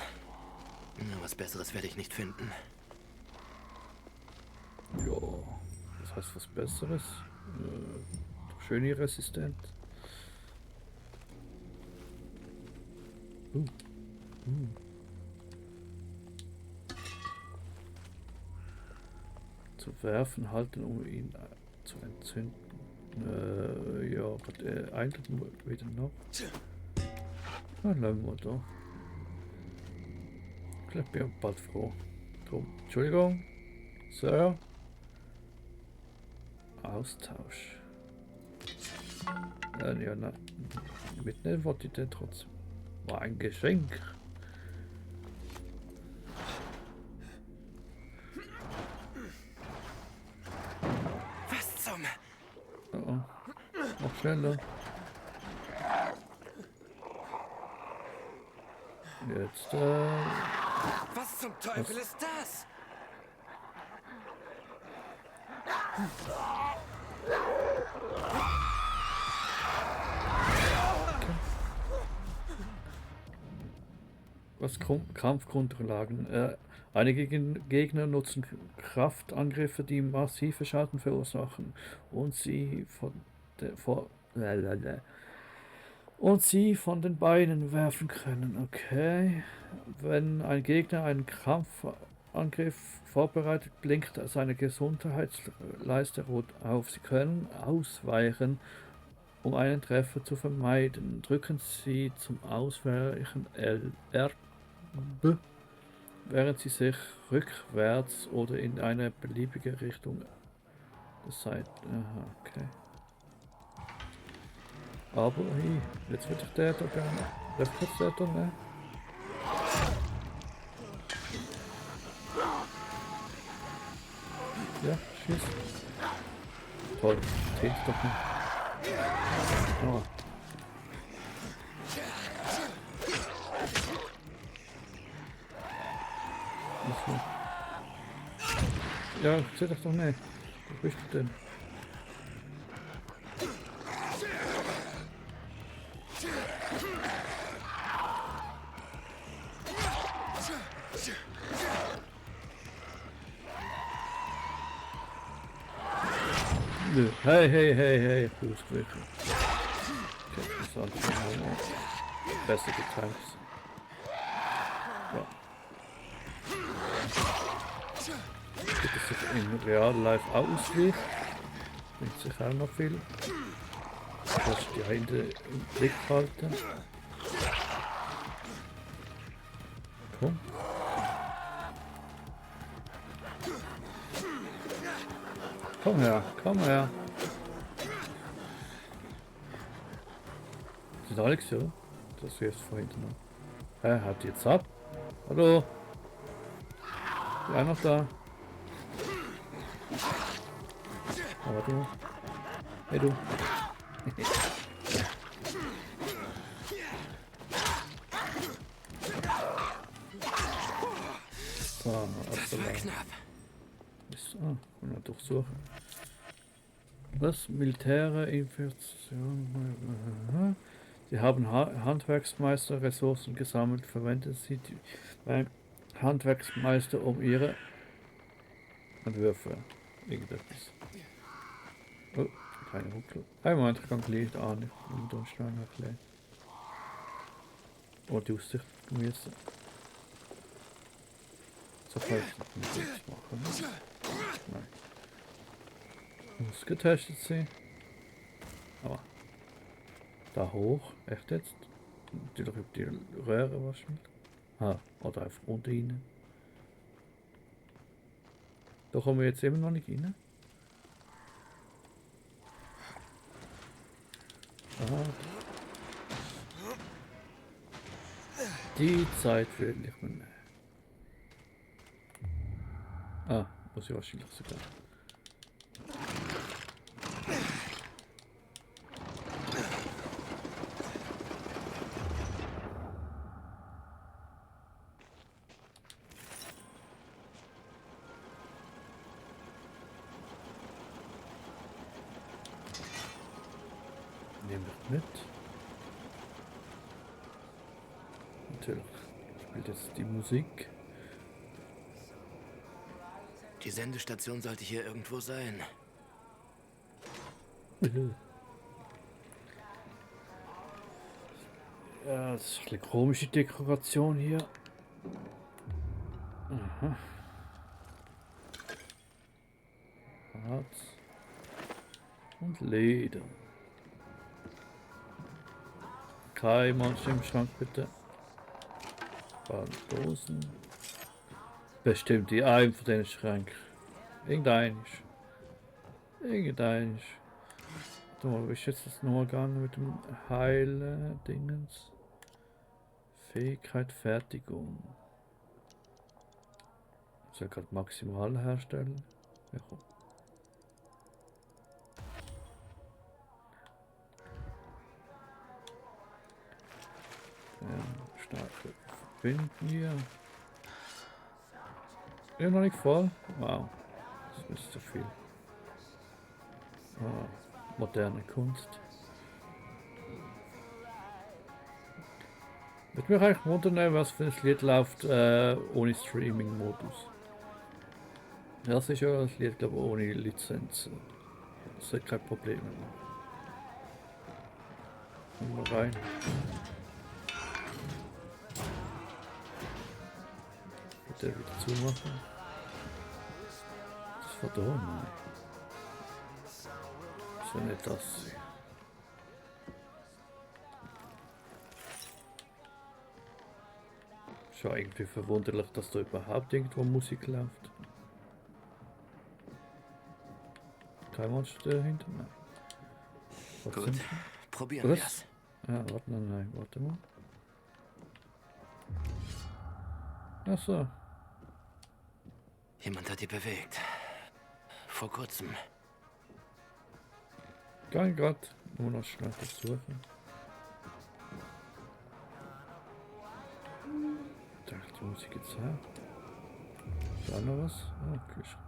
Na, was Besseres werde ich nicht finden. Ja, das heißt was Besseres. Schön resistent. zu werfen, halten, um ihn zu entzünden. Ja, gerade eigentlich wieder noch. Dann lassen wir da. Ich glaube, ich bin bald froh. Drum. Entschuldigung. Sir. Austausch. Ja, nein. Mitnehmen wollte ich den trotzdem. War ein Geschenk. Was zum... Oh, oh. Noch schneller. Jetzt, Was zum Teufel ist das? was Kampfgrundlagen. Einige Gegner nutzen Kraftangriffe, die massive Schaden verursachen und sie von den Beinen werfen können. Okay. Wenn ein Gegner einen Kampfangriff vorbereitet, blinkt seine Gesundheitsleiste rot auf. Sie können ausweichen, um einen Treffer zu vermeiden. Drücken Sie zum Ausweichen R, während Sie sich rückwärts oder in eine beliebige Richtung seid. Aha, okay. Aber hey, jetzt würde ich der da gerne. Darf ich kurz der da nehmen? Ja, schieß. Toll, zählt doch nicht. Oh. Ja, zählt doch nicht. Wo bist du denn? Nö. Hey, Fußwürfel. Okay, das war besser getimt. Ja. Gibt es sich in Real Life ausweicht? Bringt sich auch noch viel. Das die Hände im Blick halten. Komm. Komm her. Sind alle so? Das wirst vorhin noch. Habt ihr jetzt ab? Hallo? Ist einer noch da? Aber du? Hey du? So, Das war knapp. Und durchsuchen. Was? Militäre Infektion. Sie haben Handwerksmeister Ressourcen gesammelt. Verwenden Sie die beim Handwerksmeister um ihre Entwürfe. Irgendetwas. Oh, keine Ruckel. Moment, ich kann gleich an. Ich muss da schnell erklären. Oh, die Aussicht genießen. So kann ich nicht machen. Nein. Muss getestet sein. Aber da hoch, echt jetzt? Natürlich über die Röhre wahrscheinlich. Oder einfach unten rein. Da kommen wir jetzt immer noch nicht rein. Aha. Die Zeit will ich mir nehmen. Muss ich wahrscheinlich sogar. Nehmen wir mit. Natürlich spielt jetzt die Musik. Die Sendestation sollte hier irgendwo sein. Ja, das ist eine komische Dekoration hier. Aha. Harz und Leder. Kein Monster im Schrank, bitte. Dosen. Bestimmt die einen von den Schränken. Irgendeinisch. Irgendeinisch. Warte mal, wie ist jetzt das nochmal gegangen mit dem Heile-Dingens? Fähigkeit, Fertigung. Soll ich gerade maximal herstellen? Ja, komm. Starke Verbinden hier. Ja, noch nicht voll. Wow. Das ist zu viel. Moderne Kunst. Würde mich eigentlich wundern, was für ein Lied läuft ohne Streaming-Modus. Das ist ja das Lied, glaube ich, ohne Lizenz. Das hat kein Problem mehr. Mal rein. Bitte wieder zumachen. Das war da, nein. So nicht das. Schon irgendwie verwunderlich, dass da überhaupt irgendwo Musik läuft. Kein Monster dahinter? Nein. Was Gut, sind probieren Was? wir's. Ja, warte, nein, warte mal. Ach so. Jemand hat die bewegt. Vor kurzem. Kein Grad. Nur noch schnell das suchen. Ich dachte, die Musik jetzt her. Da noch was? Ah, Kühlschrank.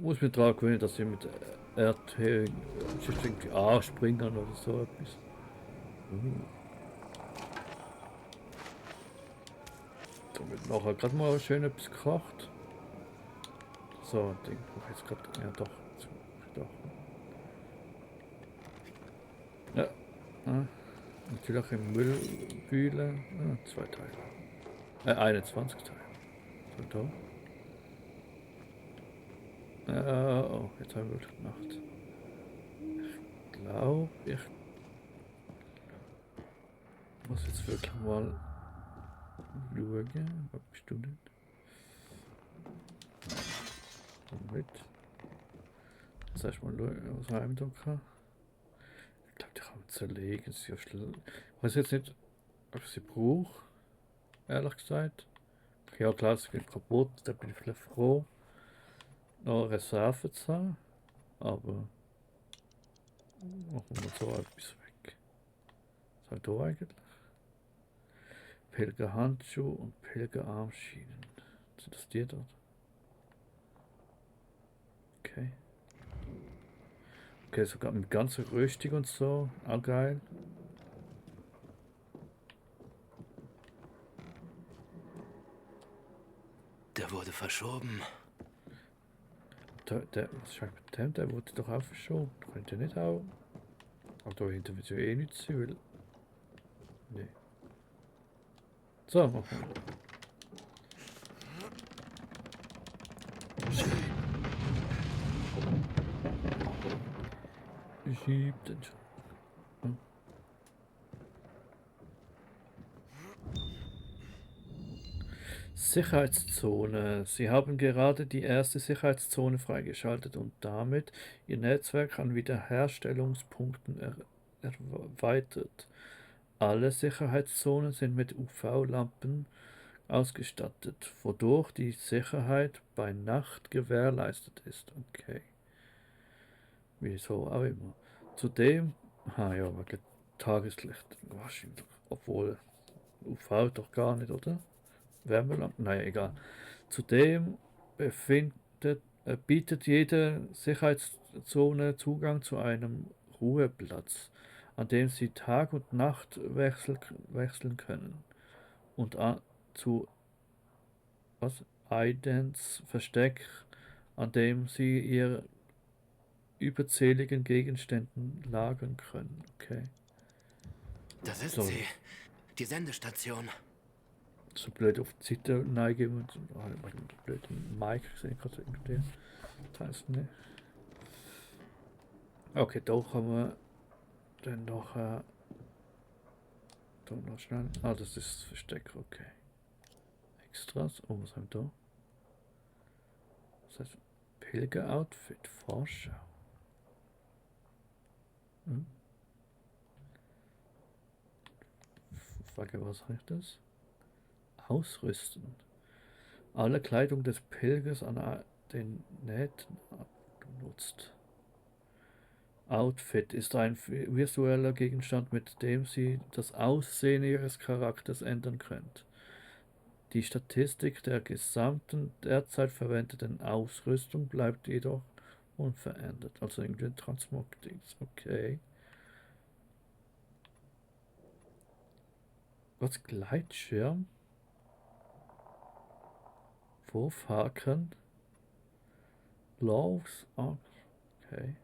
Muss mir dran gewöhnen, dass ich mit RT irgendwie A-Springern oder so etwas. Da wird nachher gerade mal schön etwas gekocht. So, ein Ding. Ich jetzt gerade. Ja, doch. Doch. Ja. Ah, natürlich im Müllbühler. Ah, 2 Teile. 21 Teile. So, da. Oh, jetzt haben wir es gemacht. Ich glaube, ich muss jetzt wirklich mal schauen. Was bist du denn? Moment. Jetzt erstmal schauen, was haben wir da gehabt. Ich glaube, die kann man zerlegen. Sie ist ja ich weiß jetzt nicht, ob ich sie brauche. Ehrlich gesagt. Ja klar, es geht kaputt. Da bin ich vielleicht froh, noch Reserve zu haben. Aber machen wir so etwas weg. Was haben wir da eigentlich? Pilgerhandschuh und Pilgerarmschienen. Sind das die dort? Okay. Okay, sogar mit ganzer Röstung und so. Auch geil. Der wurde verschoben. Was scheint mit dem? Der wurde doch auch verschoben. Könnte nicht auch. Aber da hinten wird ja eh nichts sein, weil. Nee. So, machen wir. Schieb den schon. Hm. Sicherheitszone. Sie haben gerade die erste Sicherheitszone freigeschaltet und damit Ihr Netzwerk an Wiederherstellungspunkten erweitert. Alle Sicherheitszonen sind mit UV-Lampen ausgestattet, wodurch die Sicherheit bei Nacht gewährleistet ist. Okay. Wieso auch immer. Zudem, ja, wegen Tageslicht. Wahrscheinlich. Obwohl UV doch gar nicht, oder? Wärmelampen? Naja, egal. Zudem bietet jede Sicherheitszone Zugang zu einem Ruheplatz, an dem Sie Tag und Nacht wechseln können. Und zu Aidens Versteck, an dem Sie Ihre überzähligen Gegenständen lagern können. Okay. Das ist So. sie. Die Sendestation. So blöd auf die Seite neigen und blöd Mike gesehen gerade irgendwie. Das heißt nicht. Okay, da kann man dann noch. Da noch schnell. Ah, das ist das Versteck, okay. Extras. Oh, was haben wir da? Das heißt Pilger-Outfit, Vorschau. Hm? Frage, was heißt das? Ausrüsten. Alle Kleidung des Pilgers an den Nähten benutzt. Outfit ist ein visueller Gegenstand, mit dem Sie das Aussehen Ihres Charakters ändern könnt. Die Statistik der gesamten derzeit verwendeten Ausrüstung bleibt jedoch unverändert. Also irgendwie ein Transmogdienst. Okay. Was? Gleitschirm? Wurfhaken? Loves? Okay.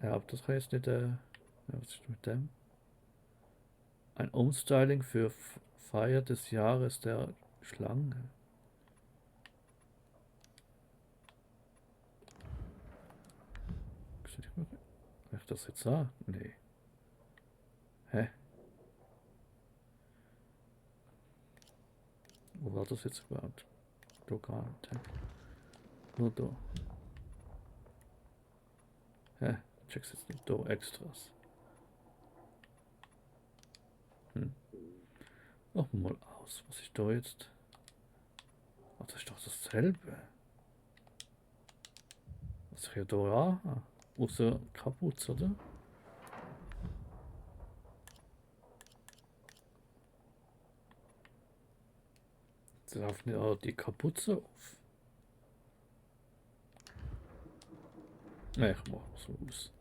Ja, aber das heißt nicht, was ist mit dem? Ein Umstyling für Feier des Jahres der Schlange. Kann ich das jetzt sagen? Nee. Hä? Wo war das jetzt überhaupt? Da gar nicht. Hä? Nur da. Hä? Check's jetzt nicht da. Extras. Noch mal aus. Was ist da jetzt? Oh, das ist doch dasselbe. Was ist hier da? Ah, außer Kapuze, oder? Jetzt laufen ja auch die Kapuze auf. Ne, ich mach so aus.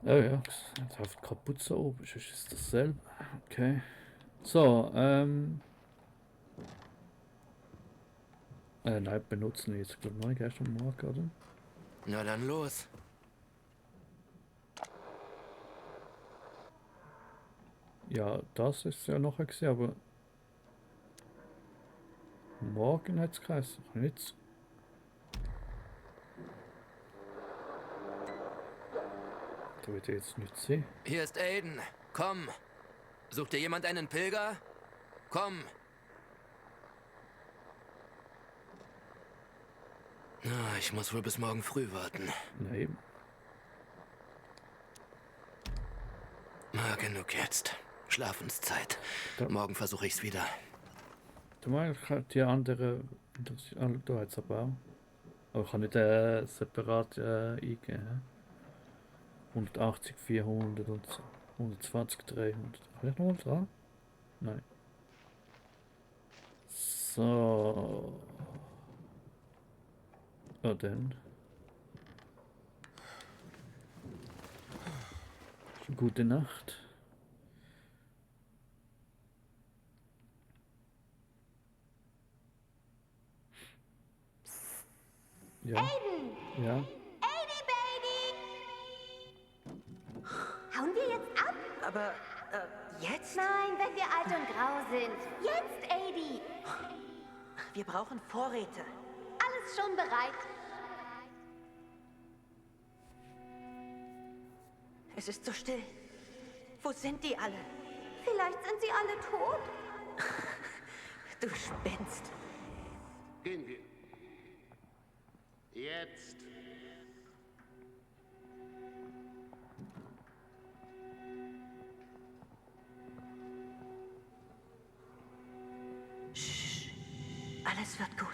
Oh ja, jetzt auf die Kapuze oben, ist dasselbe. Okay. So, nein, benutzen wir jetzt, glaube ich, erst am Morgen, oder? Na dann los. Ja, das ist ja noch gesehen, aber morgen hat es geheißen. Jetzt. Da wird jetzt nicht sehen. Hier ist Aiden. Komm. Sucht dir jemand einen Pilger? Komm. Na, ich muss wohl bis morgen früh warten. Na eben. Na, genug jetzt. Schlafenszeit. Da. Morgen versuche ich's wieder. Du meinst, die andere. Da hat es aber auch. Aber ich kann nicht separat eingeben. 180, 400 und so. 120, 300. Kann ich nochmal dran? Nein. So. Ja, dann. Gute Nacht. Ja. Aiden! Ja. Aiden, Baby! Hauen wir jetzt ab? Aber, jetzt? Nein, wenn wir alt und grau sind. Jetzt, Aidi! Wir brauchen Vorräte. Alles schon bereit. Es ist so still. Wo sind die alle? Vielleicht sind sie alle tot. Du spinnst. Gehen wir. Jetzt. Alles wird gut.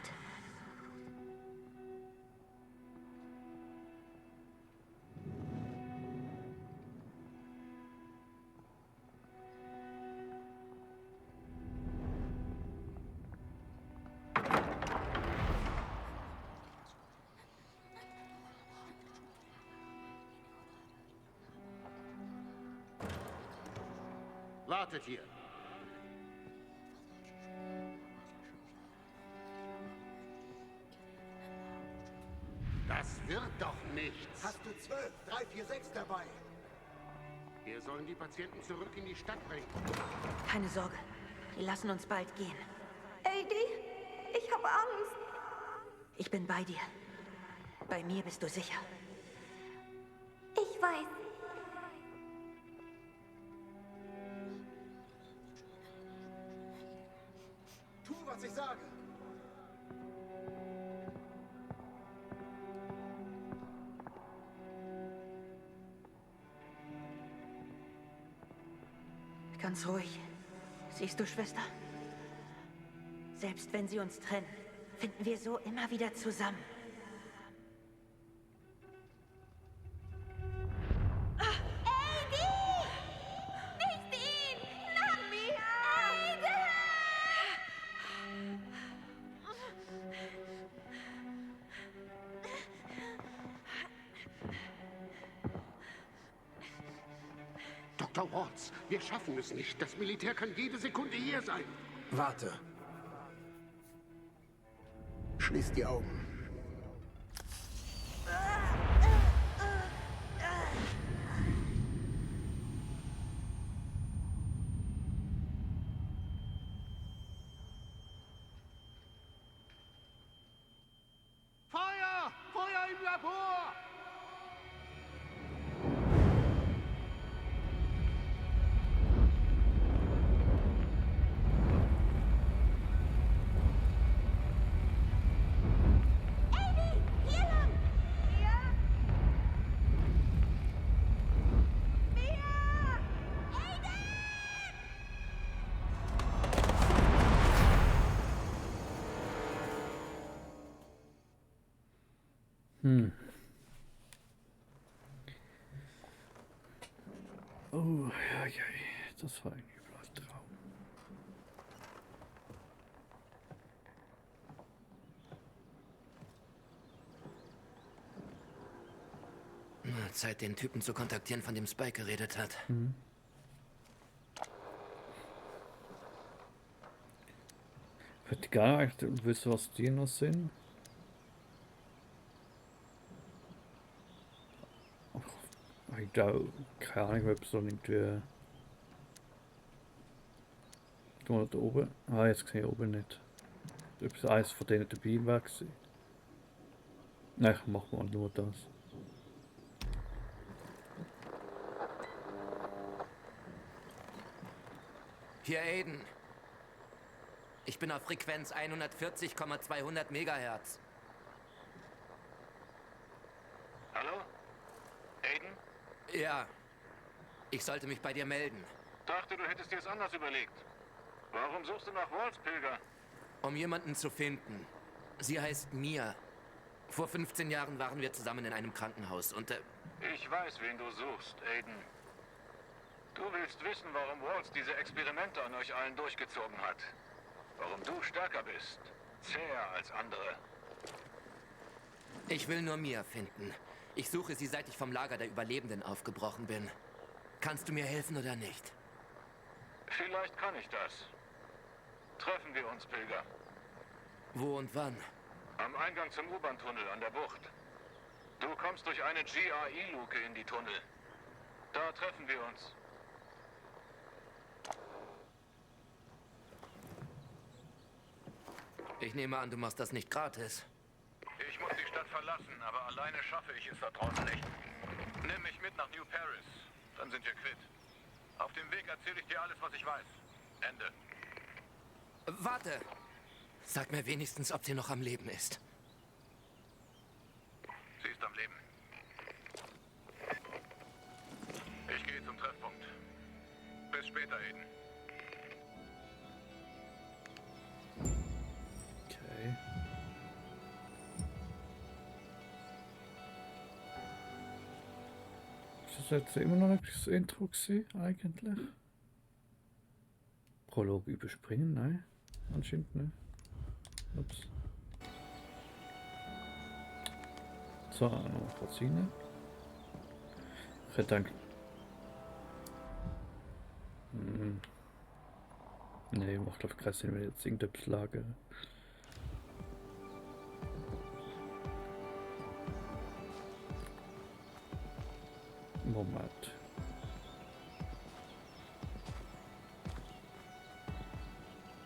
Wartet hier. Das wird doch nichts. Hast du 12, 3, 4, 6 dabei? Wir sollen die Patienten zurück in die Stadt bringen. Keine Sorge. Die lassen uns bald gehen. habe Angst. Ich bin bei dir. Bei mir bist du sicher. Ich weiß. Tu, was ich sage. Ganz ruhig. Siehst du, Schwester? Selbst wenn sie uns trennen, finden wir so immer wieder zusammen. Nicht ihn! Nami! Aiden! Dr. Waltz, wir schaffen es nicht. Das Militär kann jede Sekunde hier sein. Warte. Schließ die Augen. Feuer! Feuer im Labor! Hier lang! Mia! Mia! Aiden! Oh, ja, ja, das war ein übler Traum. Na, Zeit, den Typen zu kontaktieren, von dem Spike geredet hat. Hätte gar nicht wissen, was die noch sind. Ich glaube, keine Ahnung, ob es so irgendwie. Da oben. Ah, jetzt sehe ich oben nicht. Ob es eins von denen dabei war. Nein, ich mach mal nur das. Hier, Aiden. Ich bin auf Frequenz 140,200 Megahertz. Hallo? Aiden? Ja. Ich sollte mich bei dir melden. Dachte, du hättest dir es anders überlegt. Warum suchst du nach Waltz, Pilger? Um jemanden zu finden. Sie heißt Mia. Vor 15 Jahren waren wir zusammen in einem Krankenhaus und Ich weiß, wen du suchst, Aiden. Du willst wissen, warum Waltz diese Experimente an euch allen durchgezogen hat. Warum du stärker bist. Zäher als andere. ich will nur Mia finden. Ich suche sie, seit ich vom Lager der Überlebenden aufgebrochen bin. Kannst du mir helfen oder nicht? Vielleicht kann ich das. Treffen wir uns, Pilger. Wo und wann? Am Eingang zum U-Bahn-Tunnel an der Bucht. Du kommst durch eine GRE-Luke in die Tunnel. Da treffen wir uns. Ich nehme an, du machst das nicht gratis. Ich muss die Stadt verlassen, aber alleine schaffe ich es da draußen nicht. Nimm mich mit nach New Paris, dann sind wir quitt. Auf dem Weg erzähle ich dir alles, was ich weiß. Ende. Warte! Sag mir wenigstens, ob sie noch am Leben ist. Sie ist am Leben. Ich gehe zum Treffpunkt. Bis später, Aiden. Okay. Ist das jetzt immer noch nicht das Intro gewesen, eigentlich? Prolog überspringen? Nein, anscheinend nicht. Ups. So, noch kurz rein. Ich hätte gedacht. Nee, macht glaube ich keinen Sinn, wenn ich jetzt irgendetwas lagere. Moment.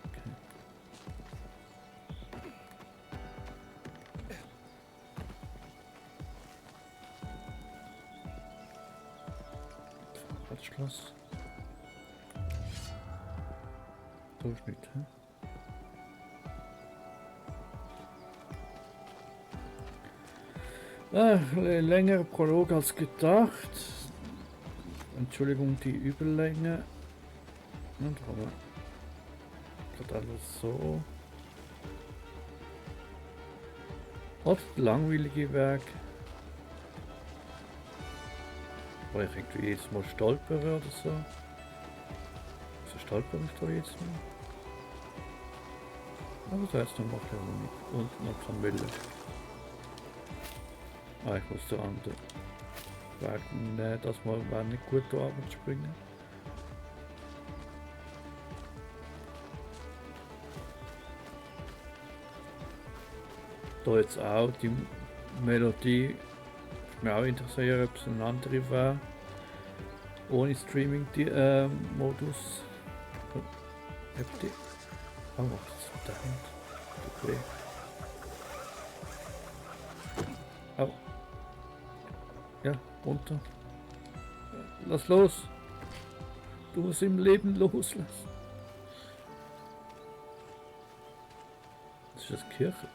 Okay. das Schloss? Da ist nicht, hä? Längerer Prolog als gedacht. Entschuldigung, die Überlänge. Und aber gerade alles so. Oder langweilige Weg. Weil ich irgendwie jedes Mal stolpere oder so. So stolpere ich da jedes Mal. Aber da jetzt noch mal Honig und noch Kamille. Ah, ich muss da andere. Nee, das mal war nicht gut da Abend springen. Da jetzt auch die Melodie. Ich mich auch interessiert, ob es eine andere war. Ohne Streaming-Modus. Ob die. Oh, was ist da hinten? Okay. Oh. Ja, runter. Lass los. Du musst im Leben loslassen. Das ist das Kirche.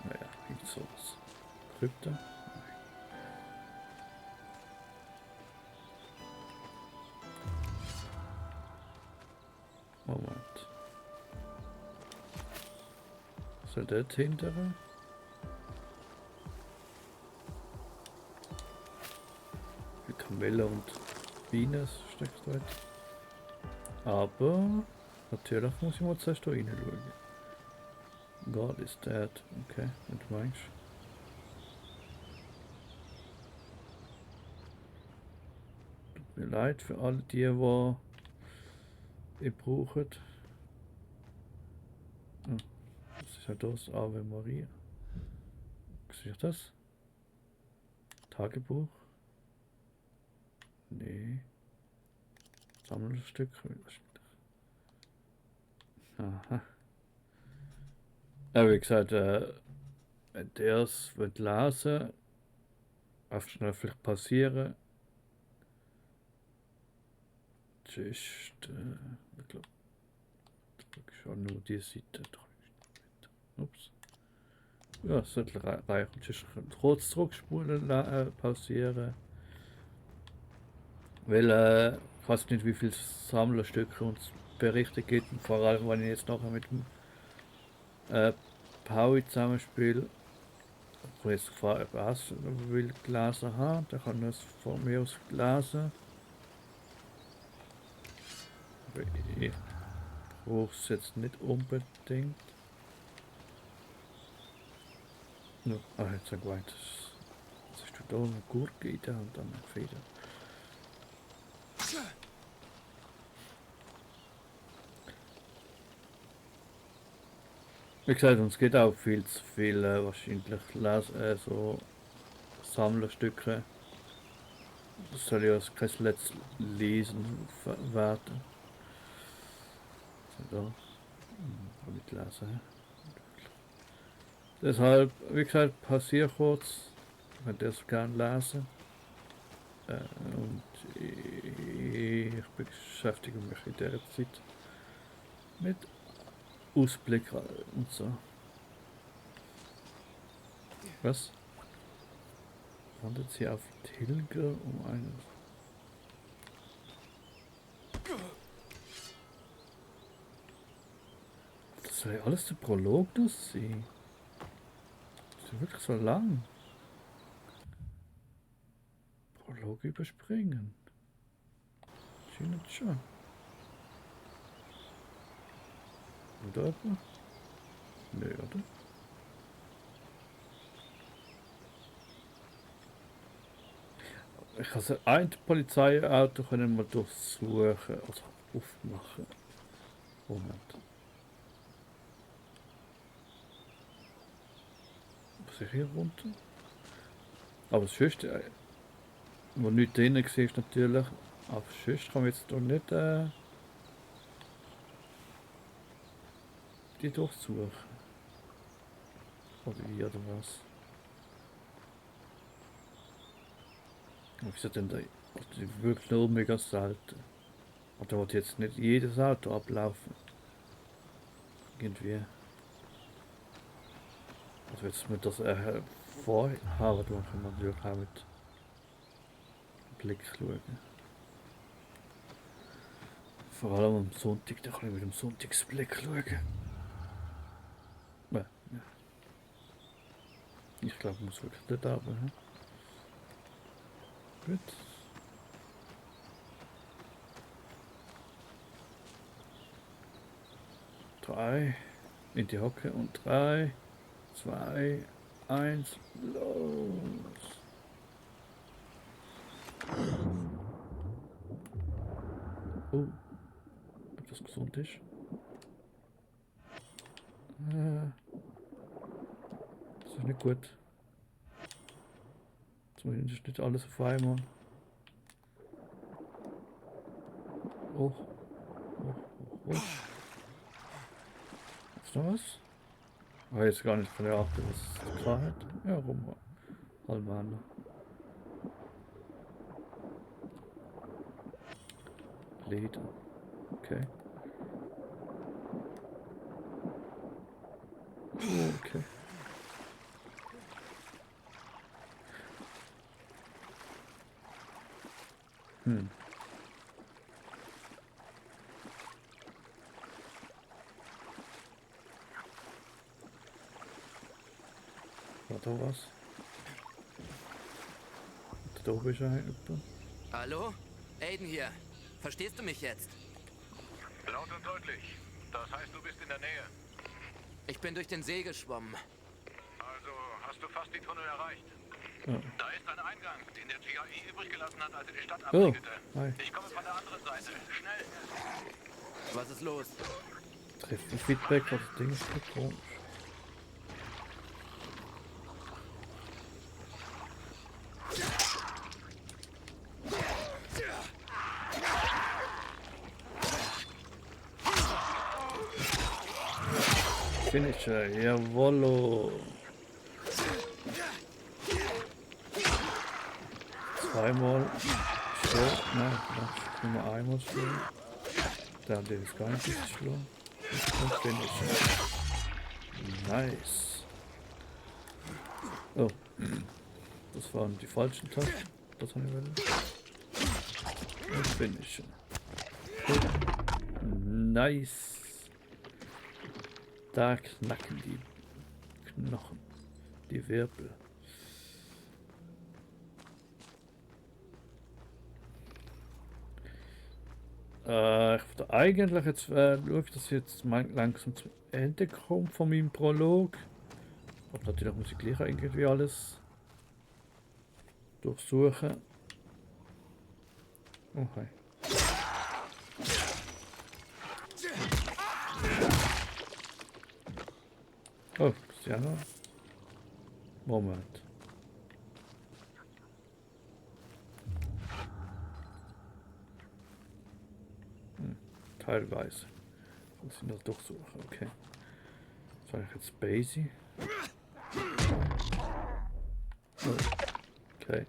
Naja, nicht sowas. Krypta. Moment. Soll der hinterher? Kamelle und Bienen steckt dort. Aber natürlich muss ich mal zuerst da reinschauen. God is dead. Okay, was du meinst. Tut mir leid für alle die ihr braucht. Oh, was ist ja das? Ave Maria. Was ist das? Tagebuch? Nee. Sammlerstück. Aha. Ja, wie gesagt, wenn der es lesen, auf schnell vielleicht passieren. Tschüss. Ich glaube, schon nur die Seite. Ups. Ja, es sollte reichen. Tschüss. Kurz zurückspulen, pausieren. Weil ich weiß nicht, wie viele Sammlerstücke uns Berichte gibt. Und vor allem, wenn ich jetzt nachher mit dem Paui zusammenspiele, wo ich jetzt was will gelesen haben, der kann das von mir aus lesen. Aber ich brauche es jetzt nicht unbedingt. No, jetzt sag weiter. Jetzt hast du da eine Gurke in der Hand, dann eine Feder. Wie gesagt, uns geht auch viel zu viel wahrscheinlich so Sammlerstücke. Das soll ja kein Let's Lesen werden. So, da. Nicht lesen. Deshalb, wie gesagt, passier kurz. Ich würde das gerne lesen. Und ich beschäftige mich in der Zeit mit Ausblick und so. Was? Wandert sie auf Tilger um einen. Das soll ja alles der Prolog das sein. Das ist wirklich so lang. Prolog überspringen. Scheint schon. Oder etwa? Nö, oder? Ich kann ein Polizeiauto können wir durchsuchen, also aufmachen. Moment. Was ist hier runter? Aber das Schönste, wo nicht drinnen war, natürlich. Aber sonst kann man jetzt doch nicht die durchsuchen. Oder wie, oder was? Und wieso denn da Also die wirklich nur mega selten. Aber da wird jetzt nicht jedes Auto ablaufen. Irgendwie. Also jetzt mit das vorhaben, dann kann man natürlich auch mit Blick schauen. Vor allem am Sonntag, da kann ich mit dem Sonntagsblick schauen. Ja. Ich glaube, ich muss wirklich dort runter. Hm? Gut. Drei in die Hocke und 3, 2, 1, los! Oh, ob das gesund ist? Das ist nicht gut. Zumindest nicht alles auf einmal. Oh, oh. Ist da was? Ich habe jetzt gar nicht von der Art, was es klar hat. Ja, rum. Halbwander. Leder. Okay. Okay. War da was? Da oben ist ein jemand. Hallo? Aiden hier. Verstehst du mich jetzt? Laut und deutlich. Das heißt, du bist in der Nähe. Ich bin durch den See geschwommen. Also hast du fast die Tunnel erreicht. Ja. Da ist ein Eingang, den der GAI übrig gelassen hat, als er die Stadt Oh, abriegelte. hi. Ich komme von der anderen Seite. Schnell! Was ist los? Treffen Feedback, das Ding ist nicht komisch. Finisher, jawollo. Zweimal Schlag, nein, nur einmal Schlag. Der hat jetzt gar nicht geschlagen. Und Finisher. Nice. Oh, das waren die falschen Tasten. Das haben wir wollen. Und Finisher. Nice. Da knacken die Knochen, die Wirbel. Ich würde eigentlich jetzt schaue, dass ich jetzt langsam zum Ende komme von meinem Prolog. Aber natürlich muss ich gleich irgendwie alles durchsuchen. Okay. Oh, ist ja noch. Moment. Teilweise. Muss ich noch durchsuchen, okay. Das war jetzt Basie. Oh. Okay.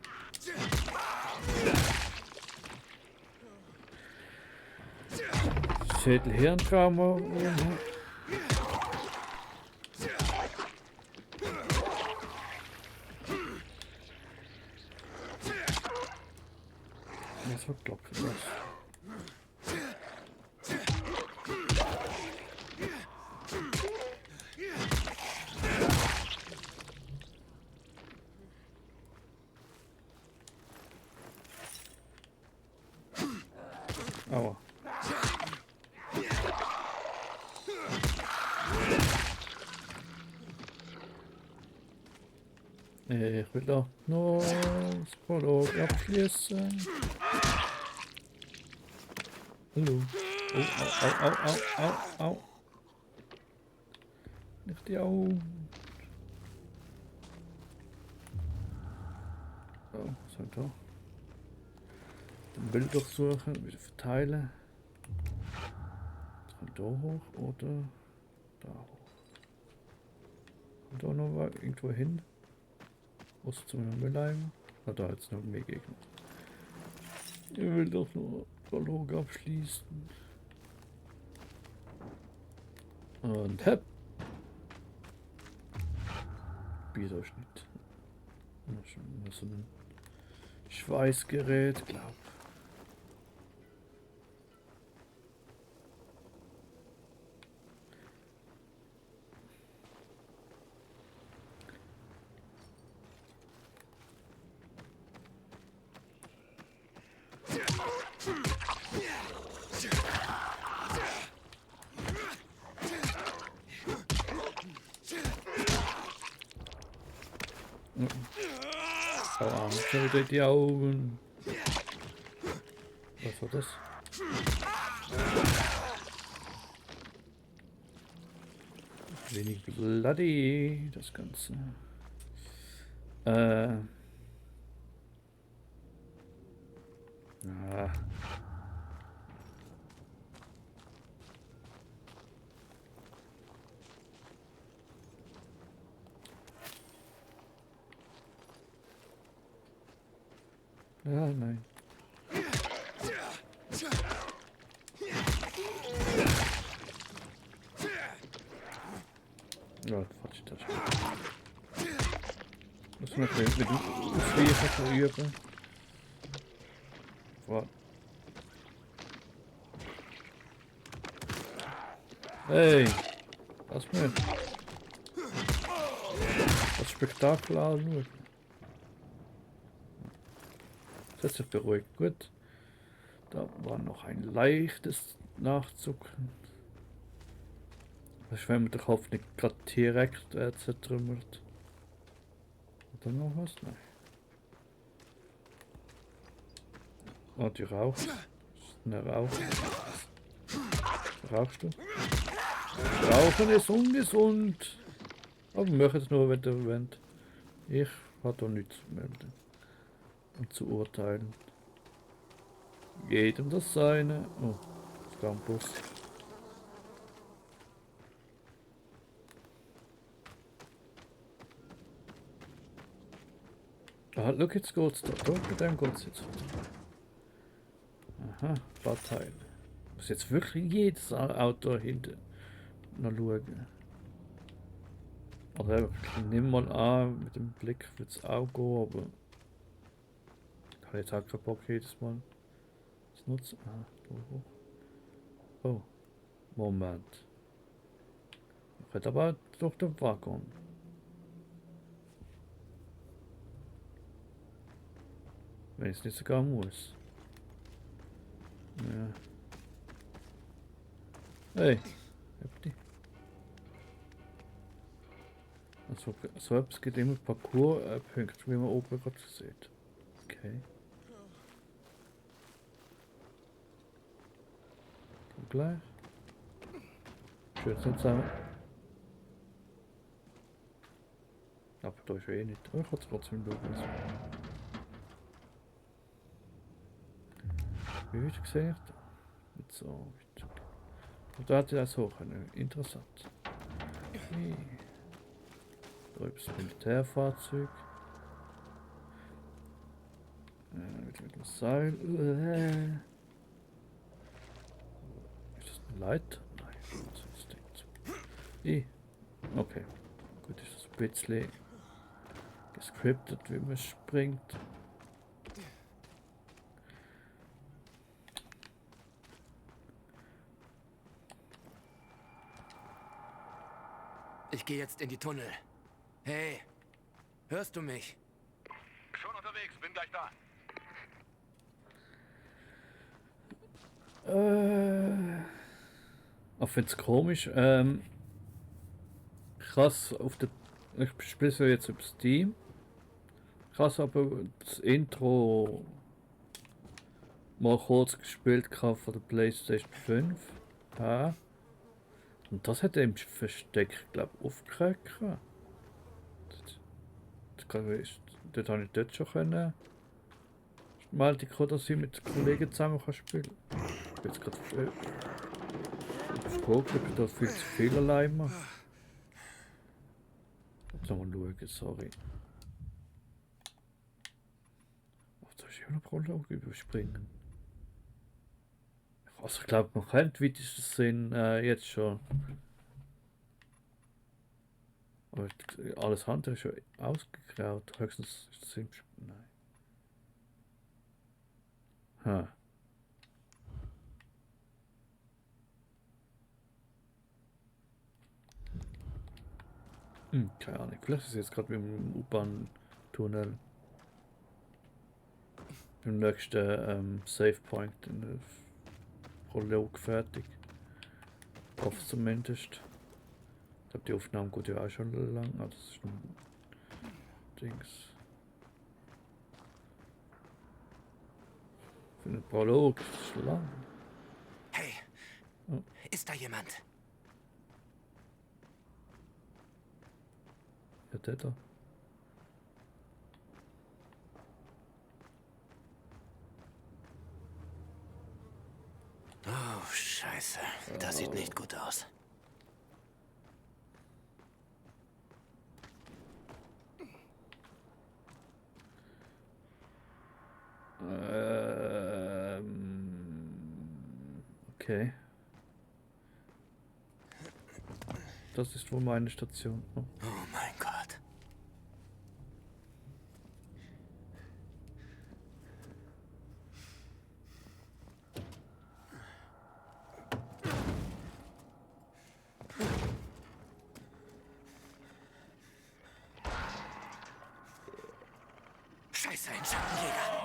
Schädel-Hirntrauma. Was hat Glock das? Aua. Ich will doch noch das Prolog abschließen. Hallo. Oh, au, au, au, au, au. Nicht die Augen. Oh, was haben wir da? Den Bild durchsuchen, wieder verteilen. Kann da hoch oder da hoch. Kommt da noch irgendwo hin? Außer zu einem Mülleimer? Ah, da jetzt noch mehr Gegner. Ich will doch nur Prolog abschließen. Und hepp. Bildausschnitt. Schon so ein Schweißgerät, glaub. Aua, schon wieder in die Augen. Was war das? Wenig bloody, das Ganze. Ah. Ja, nein. Ja, falsch das. Muss man mit dem Schwieger üben. What? Hey! Lass mir. Das Spektakel anschauen. Das hat sich beruhigt. Gut. Da war noch ein leichtes Nachzucken. Das ist, wenn man den Kopf nicht gerade direkt zertrümmert. Oder noch was? Nein. Oh, die raucht. Das ist eine Rauch. Rauchst du? Rauchen ist ungesund. Aber wir machen es nur, wenn ihr wollt. Ich habe da nichts zu melden. Und zu urteilen. Jedem das seine. Oh, das war ein Bus. Ah, look, jetzt geht's da. Da, mit dem geht's jetzt. Aha, Bauteil. Muss jetzt wirklich jedes Auto hinten noch schauen. Oder ich nehme mal an, mit dem Blick wird es auch gehen, aber ich habe jetzt auch keinen Bock jedes Mal zu nutzen. Ah, da hoch. Oh, Moment. Ich hätte aber durch den Waggon. Wenn ich es nicht sogar muss. Ja. Hey, hab die. Also, so etwas gibt immer Parcours-Punkte, wie man oben gerade sieht. Okay. Komm gleich. Schön nicht zusammen. Aber da ist eh nicht. Aber ich kann es trotzdem schauen. Wie heute gesehen? Mit so. Und da hat er das hoch. Interessant. Okay. Da ist das Militärfahrzeug. Mit dem Seil. Ist das ein Leiter? Nein, das ist nicht. Okay. Gut, ist das ein bisschen gescriptet, wie man springt. Ich gehe jetzt in die Tunnel. Hey, hörst du mich? Schon unterwegs, bin gleich da. Ich finde es komisch. Krass auf der. Ich spiele es ja jetzt auf Steam. Krass, aber das Intro mal kurz gespielt von der PlayStation 5. Ja. Und das hat er im Versteck, glaube ich, aufgekriegt. Das habe ich dort schon können. Mal die Code, dass ich mit Kollegen zusammen kann spielen. Ich bin jetzt gerade auf Google, da viel zu viel allein machen. Jetzt mal schauen, sorry. Ach, da ist ja noch Prolog überspringen. Also ich glaube, man kennt Videos sehen jetzt schon. Aber alles andere ist schon ausgegraut. Höchstens ist es im Nein. Ha. Keine Ahnung. Vielleicht ist es jetzt gerade mit dem U-Bahn-Tunnel. Im nächsten Save Point in der Prolog fertig. Hoffe zumindest. Ich glaube, die Aufnahme geht ja auch schon lang. Ah, das ist ein Dings. Für einen Prolog ist es lang. Hey, Oh. ist da jemand? Ja, der da. Oh, Scheiße. Das sieht nicht gut aus. Okay. Das ist wohl meine Station. Oh. Oh mein Gott. Scheiße, ein Schattenjäger.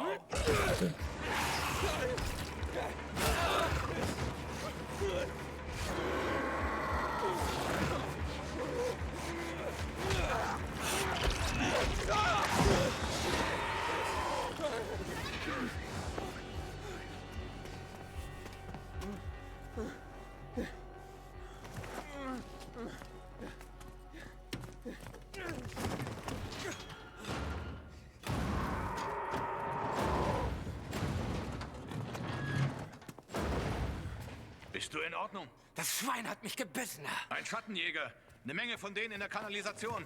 Bist du in Ordnung? Das Schwein hat mich gebissen. Ein Schattenjäger. Eine Menge von denen in der Kanalisation.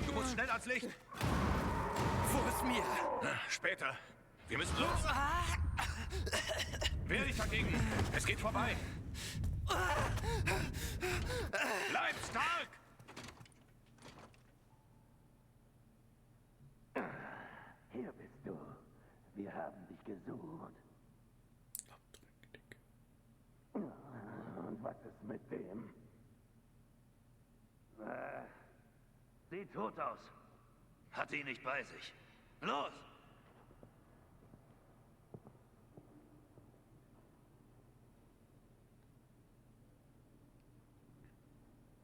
Du musst schnell ans Licht. Wo ist mir? Später. Wir müssen los. Wehr dich dagegen. Es geht vorbei. Bleib stark! Hier bist du. Wir haben dich gesucht. Und was ist mit dem? Sieht tot aus. Hat ihn nicht bei sich. Los!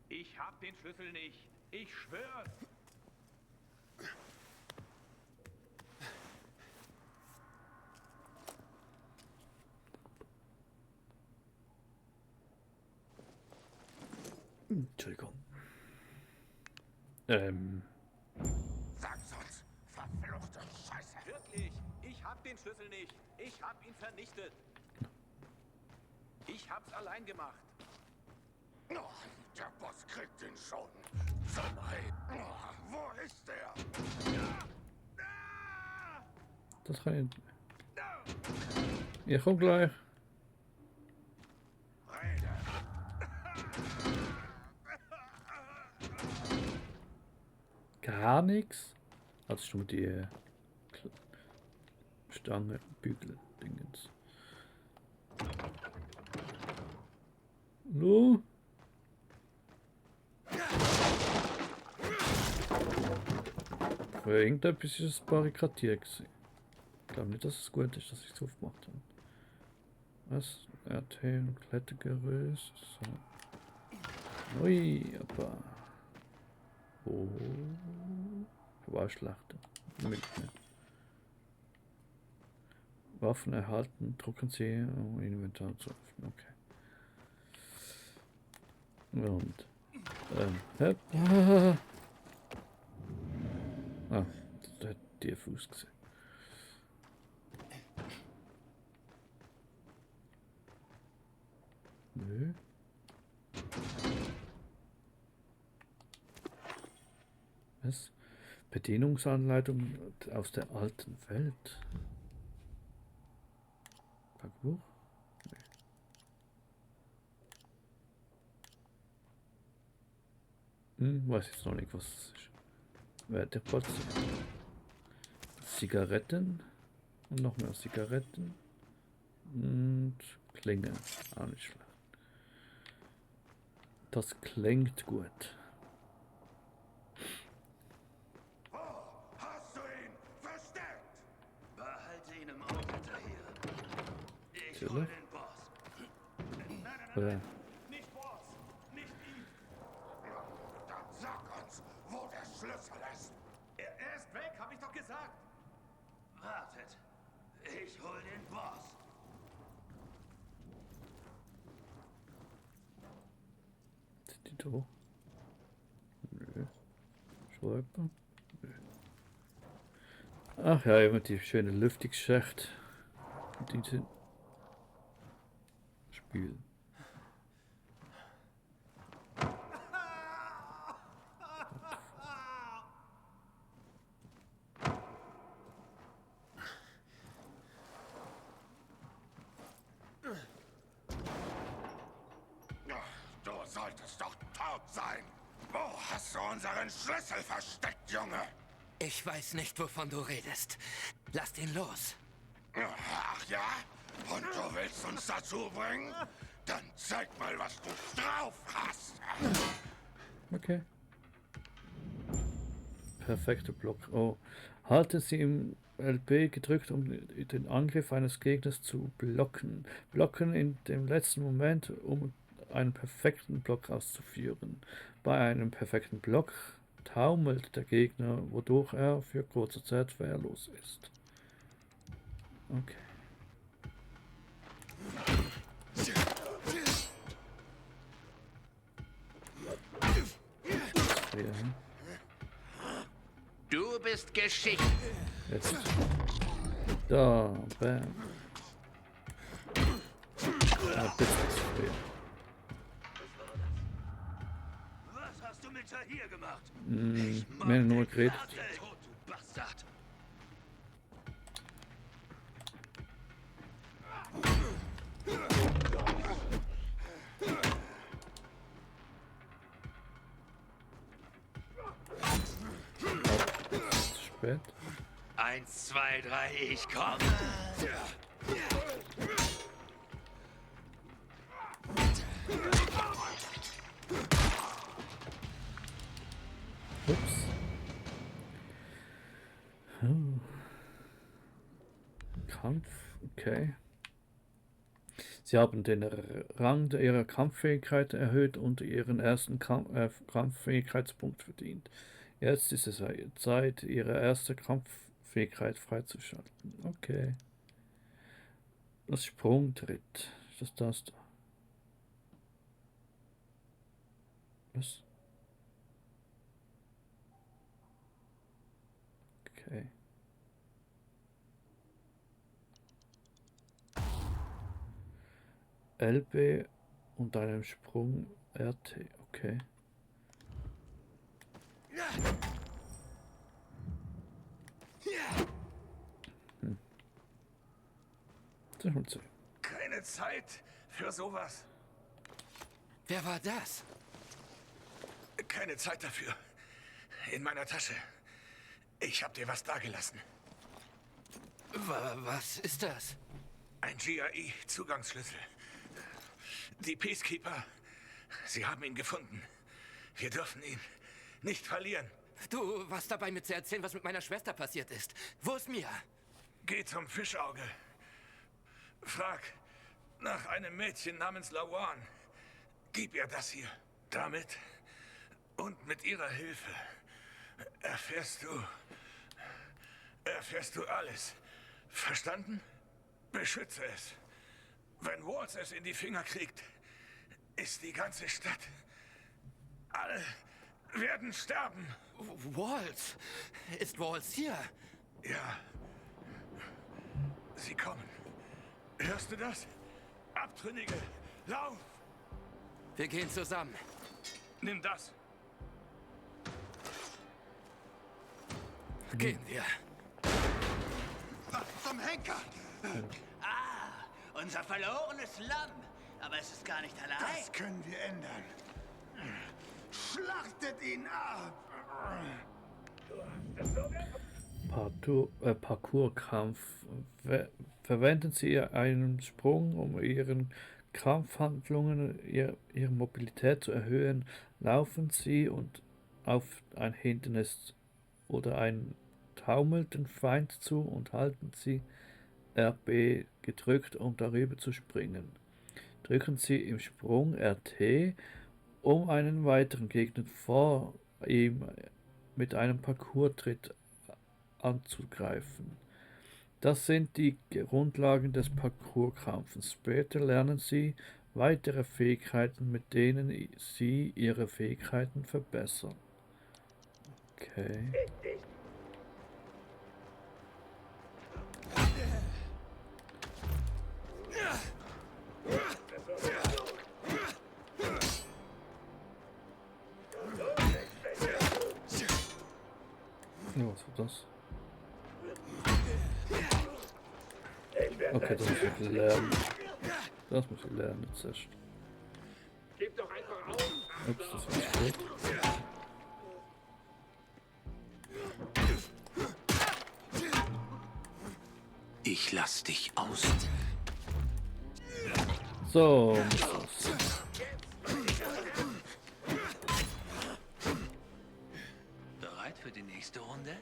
Ich hab den Schlüssel nicht. Ich schwör's. Entschuldigung. Sag's uns. Verfluchte Scheiße. Wirklich. Ich hab den Schlüssel nicht. Ich hab ihn vernichtet. Ich hab's allein gemacht. Oh, der Boss kriegt ihn schon. Nein. Oh, wo ist er? Das kann ich. Ja, komm gleich. Gar nichts. Also schon die Stange, Bügel, Dingens. No. Irgendetwas ist barrikadiert gewesen. Ich glaube nicht, dass es gut ist, dass ich es aufgemacht habe. Was? RT und Klettergerüst. So. Ui, aber. Oh. Wahlschlachter. Mitnehmen. Waffen erhalten, drucken sie, um Inventar zu öffnen. Okay. Und. Hep. Ah, der hat der Fuß gesehen. Nö. Was? Bedienungsanleitung aus der alten Welt. Backbuch? Nee. Weiß jetzt noch nicht, was es ist. Werteplatz. Zigaretten. Und noch mehr Zigaretten. Und Klinge. Auch nicht schlecht. Das klingt gut. Wo hast du ihn versteckt? Behalte ihn im Auge, Tahir. Ich hol Natürlich. den Boss. Oder? Nicht Waltz, nicht ihn. Dann sag uns, wo der Schlüssel ist. Er ist weg, hab ich doch gesagt. Wartet. Ich hol den Boss. Sind die da? Nö. Schreiber? Nö. Ach ja, immer die schöne Lüftungsschacht. Die sind spielen. Du solltest doch tot sein. Wo hast du unseren Schlüssel versteckt, Junge? Ich weiß nicht, wovon du redest. Lass ihn los. Ach ja? Und du willst uns dazu bringen? Dann zeig mal, was du drauf hast. Okay. Perfekter Block. Oh. Halte sie im LB gedrückt, um den Angriff eines Gegners zu blocken. Blocken in dem letzten Moment, um einen perfekten Block auszuführen. Bei einem perfekten Block taumelt der Gegner, wodurch er für kurze Zeit wehrlos ist. Okay. Ja. Du bist Geschichte. Jetzt. Da, bam. Ja, bitte ist früher. Was hast du mit Tahir gemacht? Mehr nur geredet. Tot, du Bastard. Zu spät. 1, 2, 3, ich komme. Ups. Oh. Kampf, okay. Sie haben den Rang ihrer Kampffähigkeit erhöht und ihren ersten Kampffähigkeitspunkt verdient. Jetzt ist es Zeit, ihre erste Kampffähigkeit freizuschalten. Okay. Das Sprungtritt. Ist das da? Was? Okay. LB und einem Sprung RT. Okay. Das ist so. Keine Zeit für sowas. Wer war das? Keine Zeit dafür. In meiner Tasche. Ich hab dir was dagelassen. Was ist das? Ein GRE-Zugangsschlüssel. Die Peacekeeper, sie haben ihn gefunden. Wir dürfen ihn nicht verlieren. Du warst dabei, mir zu erzählen, was mit meiner Schwester passiert ist. Wo ist Mia? Geh zum Fischauge. Frag nach einem Mädchen namens Lawan. Gib ihr das hier. Damit und mit ihrer Hilfe erfährst du alles. Verstanden? Beschütze es. Wenn Waltz es in die Finger kriegt, ist die ganze Stadt. Alle werden sterben. Waltz? Ist Waltz hier? Ja. Sie kommen. Hörst du das? Abtrünnige, lauf! Wir gehen zusammen. Nimm das. Gehen wir. Was zum Henker? Unser verlorenes Lamm. Aber es ist gar nicht allein. Das können wir ändern. Schlachtet ihn ab! Parkourkampf. Verwenden Sie einen Sprung, um Ihren Kampfhandlungen, Ihre Mobilität zu erhöhen. Laufen Sie und auf ein Hindernis oder einen taumelnden Feind zu und halten Sie RB gedrückt, um darüber zu springen. Drücken Sie im Sprung RT, um einen weiteren Gegner vor ihm mit einem Parkour-Tritt anzugreifen. Das sind die Grundlagen des Parkourkampfes. Später lernen Sie weitere Fähigkeiten, mit denen Sie Ihre Fähigkeiten verbessern. Okay. Ja, was war das? Okay, das muss ich lernen. Das muss ich lernen jetzt erst. Gib doch einfach auf! Ups, das war gut. Ich lass dich aus. So, muss das. Bereit für die nächste Runde?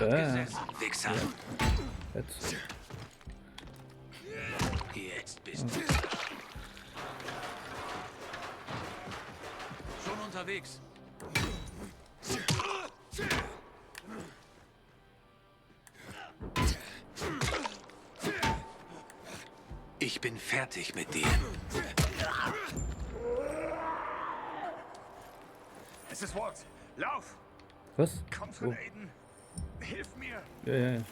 Der Ja. hat gesessen, Wichser. Jetzt. Jetzt bist du. Schon unterwegs. Ich bin fertig mit dir. Es ist Walt. Lauf! Was? Komm schon, Oh. Aiden. Hilf mir! Ja.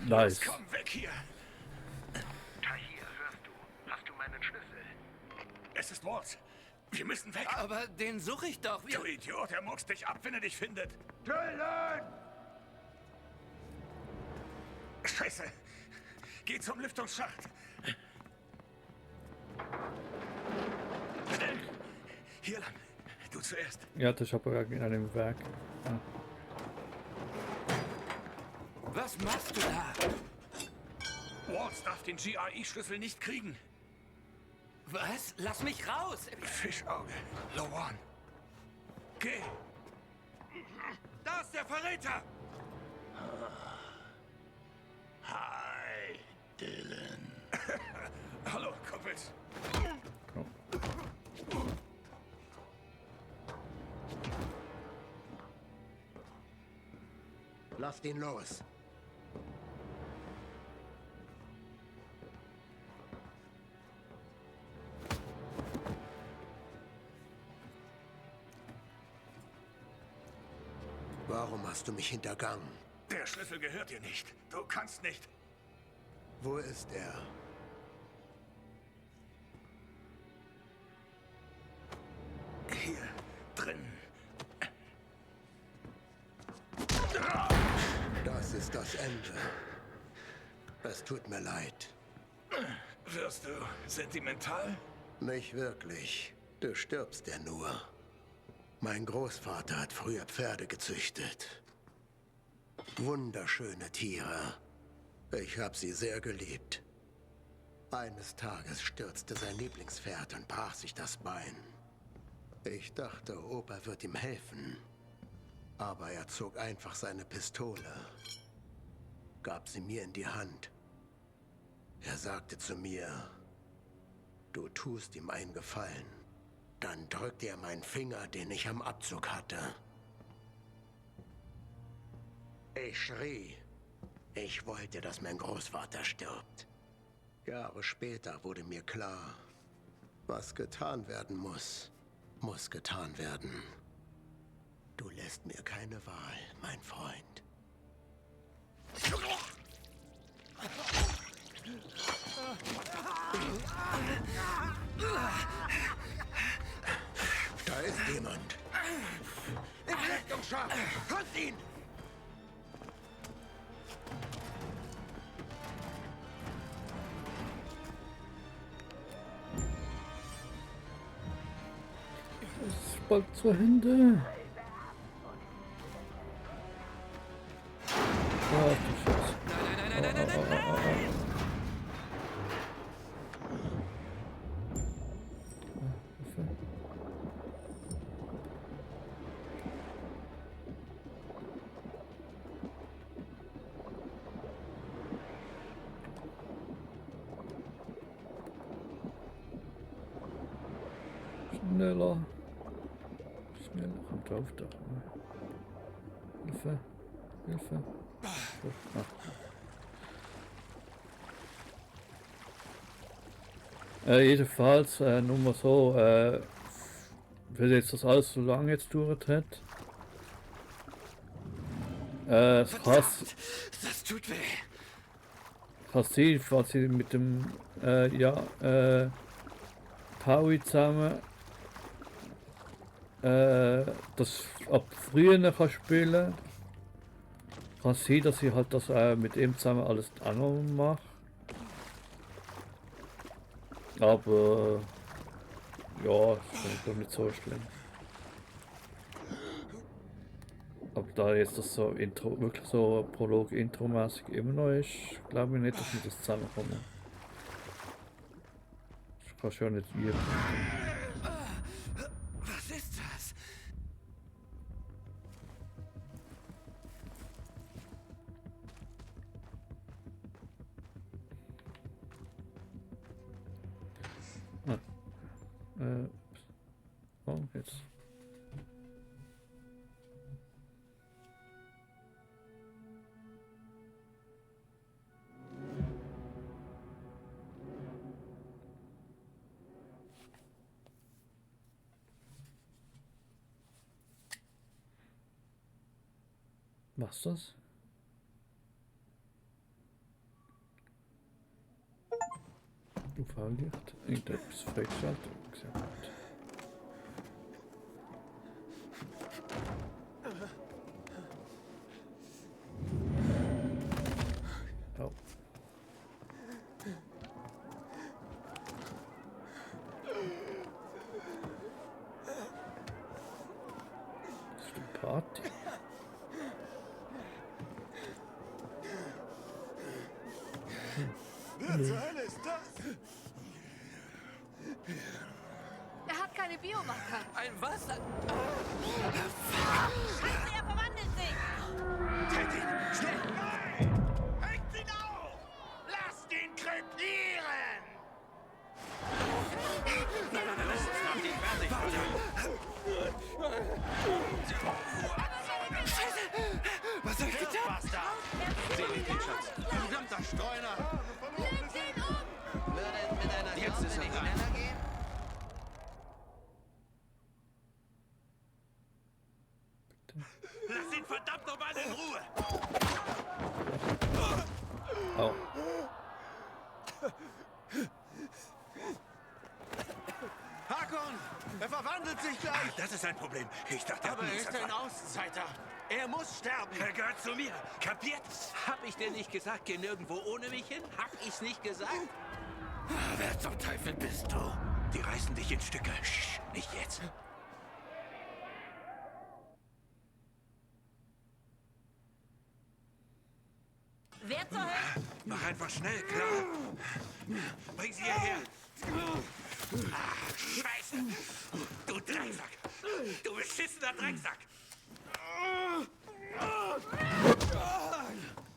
Nice. Komm weg hier! Tahir, hörst du? Hast du meinen Schlüssel? Es ist Walt. Wir müssen weg. Aber den suche ich doch. Du Idiot, er muckst dich ab, wenn er dich findet. Dylan! Scheiße. Geh zum Lüftungsschacht. Schnell. Hier lang. Du zuerst. Ja, das ist aber in einem Werk. Ah. Was machst du da? Walt darf den GRE-Schlüssel nicht kriegen. Was? Lass mich raus! Fischauge. Lawan. Geh. Da ist der Verräter! Hi, Dylan. Hallo, Kumpels. Lasst ihn los. Warum hast du mich hintergangen? Der Schlüssel gehört dir nicht. Du kannst nicht. Wo ist er? Hier drin. Das ist das Ende. Es tut mir leid. Wirst du sentimental? Nicht wirklich. Du stirbst ja nur. Mein Großvater hat früher Pferde gezüchtet. Wunderschöne Tiere. Ich habe sie sehr geliebt. Eines Tages stürzte sein Lieblingspferd und brach sich das Bein. Ich dachte, Opa wird ihm helfen. Aber er zog einfach seine Pistole, gab sie mir in die Hand. Er sagte zu mir, du tust ihm einen Gefallen. Dann drückte er meinen Finger, den ich am Abzug hatte. Ich schrie. Ich wollte, dass mein Großvater stirbt. Jahre später wurde mir klar, was getan werden muss, muss getan werden. Du lässt mir keine Wahl, mein Freund. Da ist jemand. In Richtung Schacht! Fass ihn! bald zu Ende. Ach du Scheiße. Schneller. Schneller. Kommt drauf doch. Hilfe. Hilfe. So, jedenfalls, nur mal so, wenn jetzt das alles so lange jetzt dauert hat. Es kann Das tut weh. sein, falls sie mit dem, Paui zusammen, das ab früher kann spielen. Kann sein, dass ich halt das mit ihm zusammen alles auch noch mache. Aber ja, ist doch nicht so schlimm. Aber da jetzt das so Intro, wirklich so Prolog-Intro-mäßig immer noch ist, glaube ich nicht, dass wir das zusammenkommen. Das kannst du ja nicht üben. Was ist das? Oh, jetzt. Was das? UV-Licht? Irgendetwas freigeschaltet. Sehr gut. Oh. Das ist eine Party. Wer zur Hölle ist das? Er hat keine Biomarker. Ein was? Scheiße, er verwandelt sich. Tritt ihn! Schnell! Nein! Hängt ihn auf! Lasst ihn krepieren! Nein, lass uns noch nicht fertig. Scheiße! Was hab ich getan? Bastard! Seh nicht den Schatz. Verdammter Streuner! Jetzt ist er dran. Lass ihn verdammt nochmal in Ruhe! Oh. Hakon! Er verwandelt sich gleich! Das ist ein Problem. Ich dachte, Aber er ist ein Außenseiter. Er muss sterben. Er gehört zu mir. Kapiert? Hab ich dir nicht gesagt, geh nirgendwo ohne mich hin? Hab ich's nicht gesagt? Wer zum Teufel bist du? Die reißen dich in Stücke. Sch, nicht jetzt. Wer zur Hölle? Mach einfach schnell, klar? Bring sie hierher. Ah, Scheiße. Du Drecksack. Du beschissener Drecksack.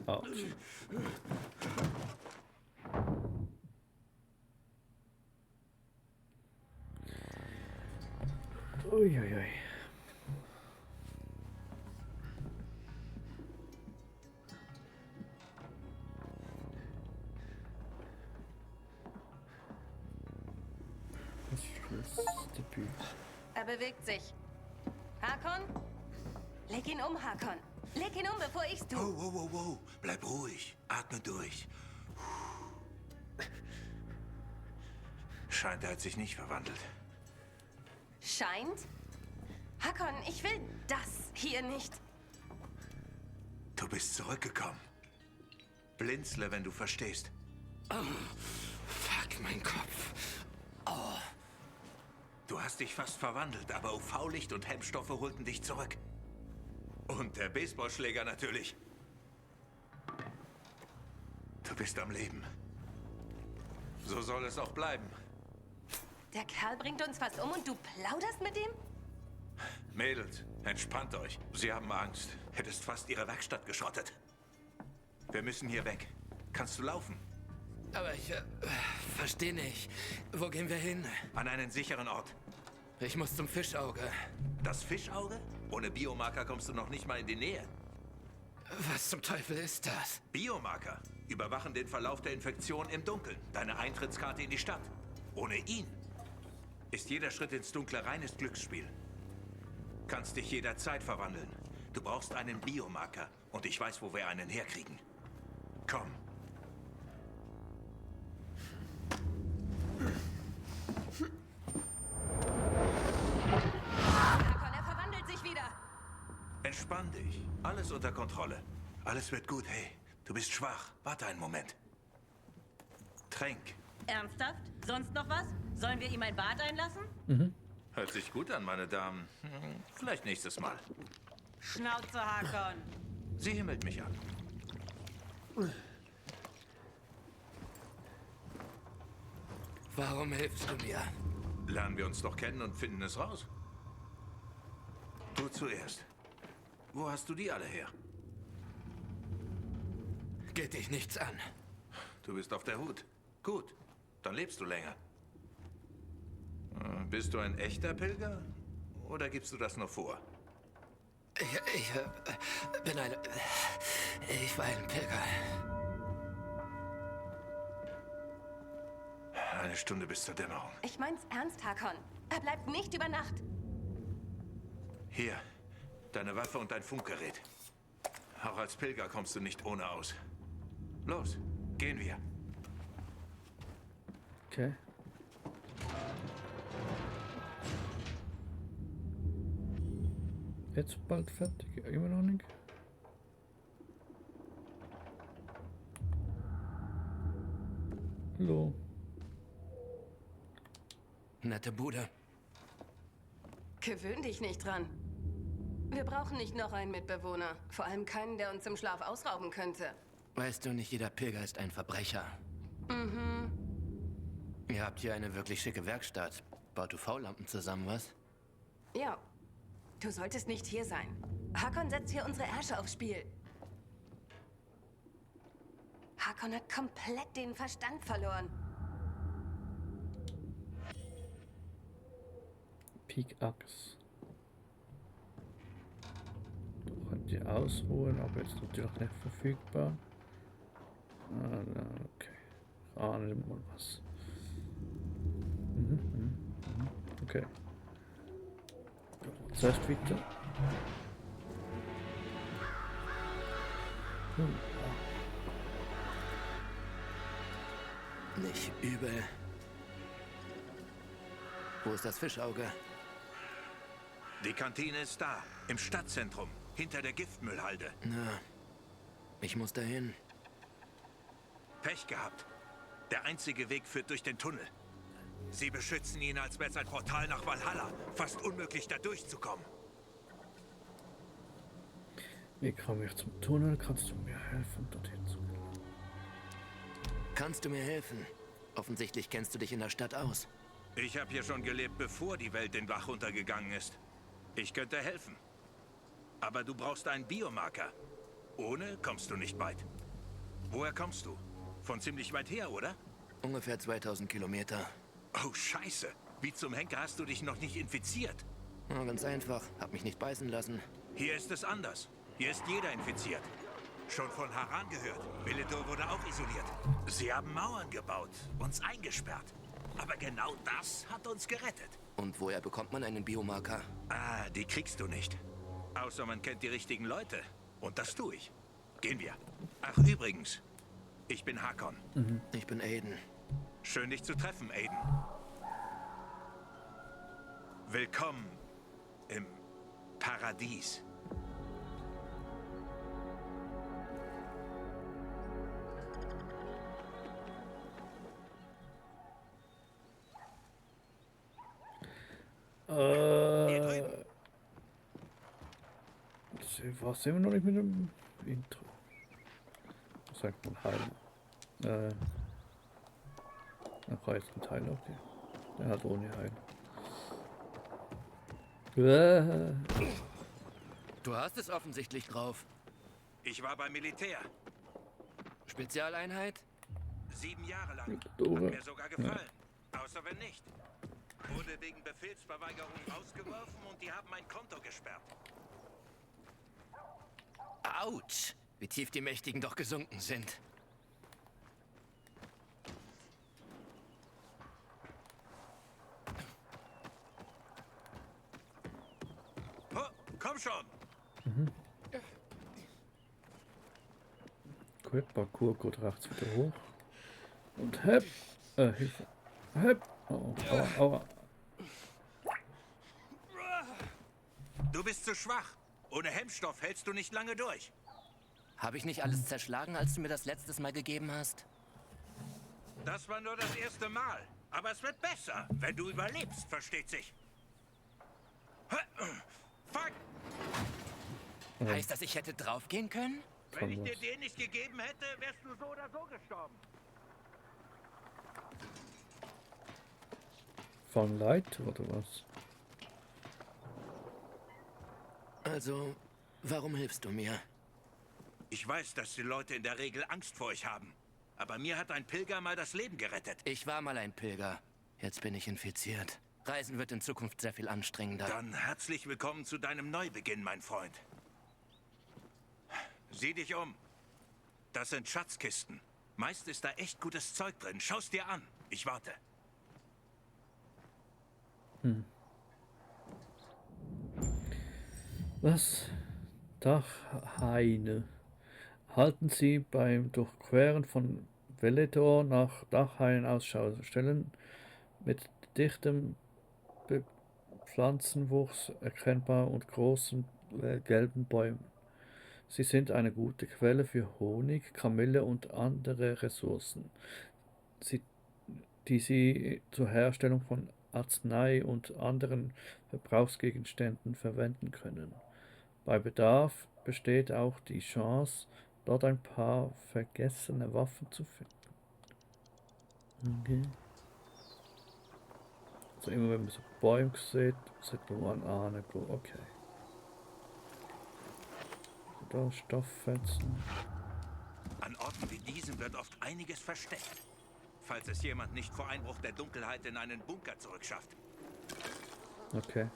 Autsch. Uiuiui. Das Debüt. Er bewegt sich. Hakon? Leg ihn um, Hakon. Leg ihn um, bevor ich's tue. Oh, wow, wow, wow. Bleib ruhig. Atme durch. Scheint, er hat sich nicht verwandelt. Scheint? Hakon, ich will das hier nicht. Du bist zurückgekommen. Blinzle, wenn du verstehst. Fuck, mein Kopf. Du hast dich fast verwandelt, aber UV-Licht und Hemmstoffe holten dich zurück. Und der Baseballschläger natürlich. Du bist am Leben. So soll es auch bleiben. Der Kerl bringt uns fast um und du plauderst mit ihm? Mädels, entspannt euch. Sie haben Angst. Hättest fast ihre Werkstatt geschrottet. Wir müssen hier weg. Kannst du laufen? Aber ich verstehe nicht. Wo gehen wir hin? An einen sicheren Ort. Ich muss zum Fischauge. Das Fischauge? Ohne Biomarker kommst du noch nicht mal in die Nähe. Was zum Teufel ist das? Biomarker überwachen den Verlauf der Infektion im Dunkeln. Deine Eintrittskarte in die Stadt. Ohne ihn ist jeder Schritt ins Dunkle reines Glücksspiel. Kannst dich jederzeit verwandeln. Du brauchst einen Biomarker und ich weiß, wo wir einen herkriegen. Komm. Hakon, er verwandelt sich wieder. Entspann dich. Alles unter Kontrolle. Alles wird gut. Hey, du bist schwach. Warte einen Moment. Tränk. Ernsthaft? Sonst noch was? Sollen wir ihm ein Bad einlassen? Hört sich gut an, meine Damen. Vielleicht nächstes Mal. Schnauze, Hakon. Sie himmelt mich an. Warum hilfst du mir? Lernen wir uns doch kennen und finden es raus. Du zuerst. Wo hast du die alle her? Geht dich nichts an. Du bist auf der Hut. Gut, dann lebst du länger. Bist du ein echter Pilger? Oder gibst du das nur vor? Ich bin ein... Ich war ein Pilger. Eine Stunde bis zur Dämmerung. Ich mein's ernst, Hakon. Er bleibt nicht über Nacht. Hier, deine Waffe und dein Funkgerät. Auch als Pilger kommst du nicht ohne aus. Los, gehen wir. Okay. Jetzt bald fertig, immer noch nicht. Hallo. Nette Bude. Gewöhn dich nicht dran. Wir brauchen nicht noch einen Mitbewohner. Vor allem keinen, der uns im Schlaf ausrauben könnte. Weißt du, nicht jeder Pilger ist ein Verbrecher. Ihr habt hier eine wirklich schicke Werkstatt. Baut UV-Lampen zusammen, was? Ja, du solltest nicht hier sein. Hakon setzt hier unsere Ärsche aufs Spiel. Hakon hat komplett den Verstand verloren. Pickaxe. Könnt ihr ausruhen, aber jetzt natürlich nicht verfügbar. Okay. Ahne mal was. Okay. Zuerst weiter. Nicht übel. Wo ist das Fischauge? Die Kantine ist da, im Stadtzentrum, hinter der Giftmüllhalde. Na, ich muss dahin. Pech gehabt. Der einzige Weg führt durch den Tunnel. Sie beschützen ihn, als wäre es ein Portal nach Valhalla. Fast unmöglich, da durchzukommen. Wie komme ich zum Tunnel? Kannst du mir helfen, dorthin zu gelangen? Kannst du mir helfen? Offensichtlich kennst du dich in der Stadt aus. Ich habe hier schon gelebt, bevor die Welt den Bach runtergegangen ist. Ich könnte helfen. Aber du brauchst einen Biomarker. Ohne kommst du nicht weit. Woher kommst du? Von ziemlich weit her, oder? Ungefähr 2000 Kilometer. Oh, Scheiße. Wie zum Henker hast du dich noch nicht infiziert? Na, ganz einfach. Hab mich nicht beißen lassen. Hier ist es anders. Hier ist jeder infiziert. Schon von Haran gehört. Beledor wurde auch isoliert. Sie haben Mauern gebaut, uns eingesperrt. Aber genau das hat uns gerettet. Und woher bekommt man einen Biomarker? Ah, die kriegst du nicht. Außer man kennt die richtigen Leute. Und das tue ich. Gehen wir. Ach, übrigens. Ich bin Hakon. Ich bin Aiden. Schön, dich zu treffen, Aiden. Willkommen im Paradies. Was sind wir noch nicht mit dem Intro? Was sagt man heilen? Dann kann jetzt ein Teil okay. Der hat ohne heilen. Du hast es offensichtlich drauf. Ich war beim Militär. Spezialeinheit? 7 Jahre lang. Hat Doofe. mir sogar gefallen. Außer wenn nicht. Wurde wegen Befehlsverweigerung rausgeworfen und die haben mein Konto gesperrt. Autsch! Wie tief die Mächtigen doch gesunken sind. Oh, komm schon! Gut, Parkour geht rechts wieder hoch. Und hepp! Hilfe! Hepp! Oh, aua, aua. Du bist zu schwach. Ohne Hemmstoff hältst du nicht lange durch. Habe ich nicht alles zerschlagen, als du mir das letztes Mal gegeben hast? Das war nur das erste Mal. Aber es wird besser, wenn du überlebst, versteht sich. Fuck! Heißt das, ich hätte draufgehen können? Wenn ich dir den nicht gegeben hätte, wärst du so oder so gestorben. Von Leid oder was? Also, warum hilfst du mir? Ich weiß, dass die Leute in der Regel Angst vor euch haben. Aber mir hat ein Pilger mal das Leben gerettet. Ich war mal ein Pilger. Jetzt bin ich infiziert. Reisen wird in Zukunft sehr viel anstrengender. Dann herzlich willkommen zu deinem Neubeginn, mein Freund. Sieh dich um. Das sind Schatzkisten. Meist ist da echt gutes Zeug drin. Schau's dir an. Ich warte. Was? Dachhaine. Halten Sie beim Durchqueren von Veledor nach Dachhainen Ausschau. Stellen mit dichtem Pflanzenwuchs erkennbar und großen gelben Bäumen. Sie sind eine gute Quelle für Honig, Kamille und andere Ressourcen, die Sie zur Herstellung von Arznei und anderen Verbrauchsgegenständen verwenden können. Bei Bedarf besteht auch die Chance, dort ein paar vergessene Waffen zu finden. Okay. Also immer wenn man so Bäume sieht, sollte man ahnen, okay. Da Stofffetzen. An Orten wie diesen wird oft einiges versteckt. Falls es jemand nicht vor Einbruch der Dunkelheit in einen Bunker zurückschafft. Okay.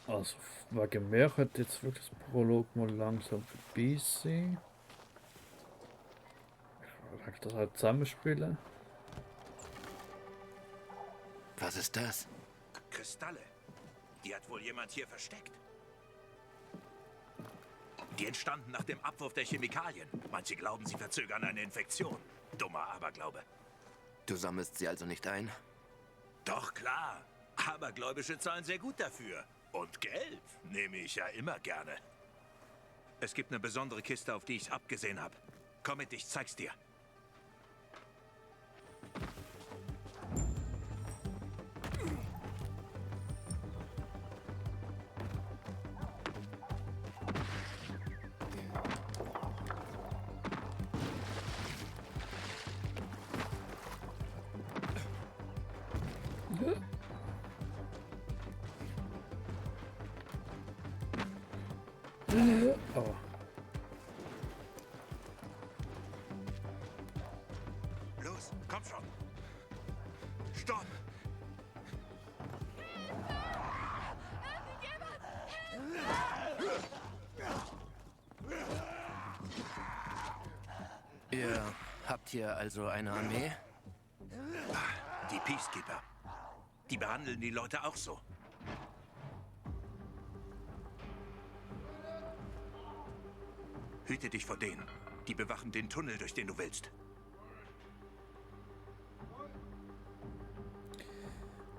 Also, wegen mir hat jetzt wirklich das Prolog mal langsam vorbei sein. Ich will das halt zusammenspielen. Was ist das? Kristalle. Die hat wohl jemand hier versteckt. Die entstanden nach dem Abwurf der Chemikalien. Manche glauben, sie verzögern eine Infektion. Dummer Aberglaube. Du sammelst sie also nicht ein? Doch klar. Abergläubische zahlen sehr gut dafür. Und Geld nehme ich ja immer gerne. Es gibt eine besondere Kiste, auf die ich abgesehen habe. Komm mit, ich zeig's dir. Oh. Los, komm schon. Stopp! Ihr habt hier also eine Armee? Die Peacekeeper. Die behandeln die Leute auch so. Hüte dich vor denen. Die bewachen den Tunnel, durch den du willst.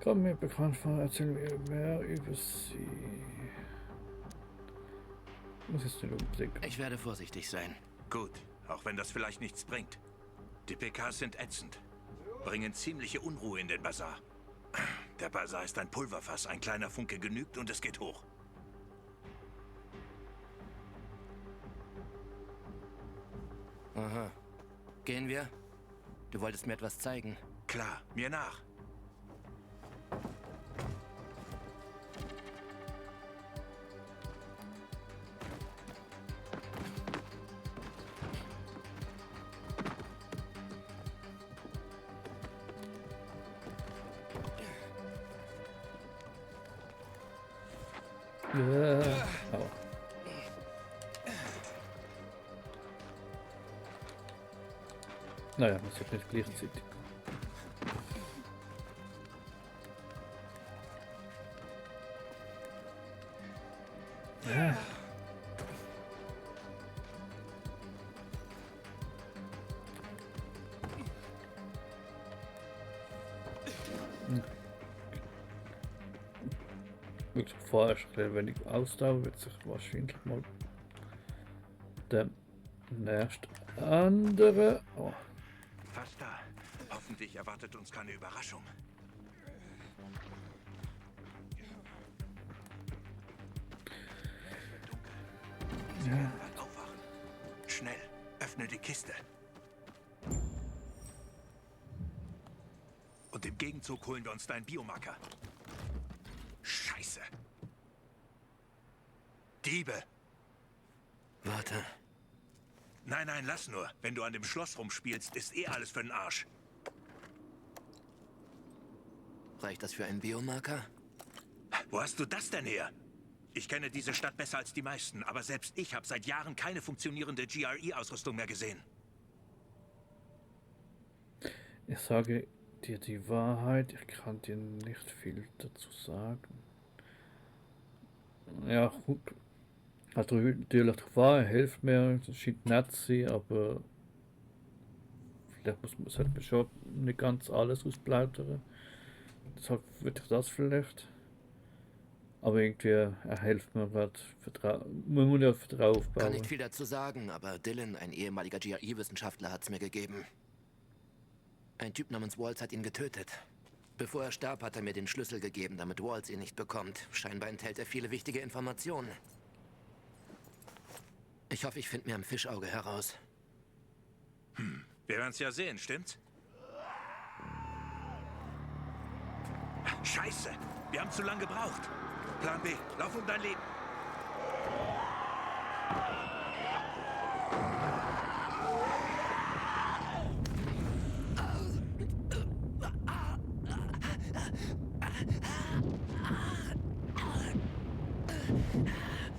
Kommt mir bekannt vor, erzähl mir mehr über sie. muss jetzt nicht unbedingt. Ich werde vorsichtig sein. Gut, auch wenn das vielleicht nichts bringt. Die PKs sind ätzend. Bringen ziemliche Unruhe in den Bazar. Der Bazar ist ein Pulverfass. Ein kleiner Funke genügt und es geht hoch. Aha. Gehen wir? Du wolltest mir etwas zeigen. Klar, mir nach. Ja. Aua. Naja, man sollte nicht gleichzeitig. Ja. Wirklich vorher schon ein wenig Ausdauer wird sich wahrscheinlich mal der nächste andere. Oh. Fast da. Hoffentlich erwartet uns keine Überraschung. Sie werden bald aufwachen. Schnell, öffne die Kiste. Und im Gegenzug holen wir uns deinen Biomarker. Scheiße. Diebe. Warte. Nein, nein, lass nur. Wenn du an dem Schloss rumspielst, ist eh alles für den Arsch. Reicht das für einen Biomarker? Wo hast du das denn her? Ich kenne diese Stadt besser als die meisten, aber selbst ich habe seit Jahren keine funktionierende GRE-Ausrüstung mehr gesehen. Ich sage dir die Wahrheit, ich kann dir nicht viel dazu sagen. Ja, gut. Hat natürlich die Wahrheit, hilft mir, das scheint nett zu sein, aber vielleicht sollte man schon nicht ganz alles ausplaudern. Deshalb würde ich das vielleicht. Aber irgendwie, er hilft mir gerade, man muss ja Vertrauen aufbauen. Kann nicht viel dazu sagen, aber Dylan, ein ehemaliger GRE-Wissenschaftler, hat es mir gegeben. Ein Typ namens Waltz hat ihn getötet. Bevor er starb, hat er mir den Schlüssel gegeben, damit Waltz ihn nicht bekommt. Scheinbar enthält er viele wichtige Informationen. Ich hoffe, ich finde mir am Fischauge heraus. Wir werden es ja sehen, stimmt's? Scheiße! Wir haben zu lange gebraucht. Plan B, lauf um dein Leben.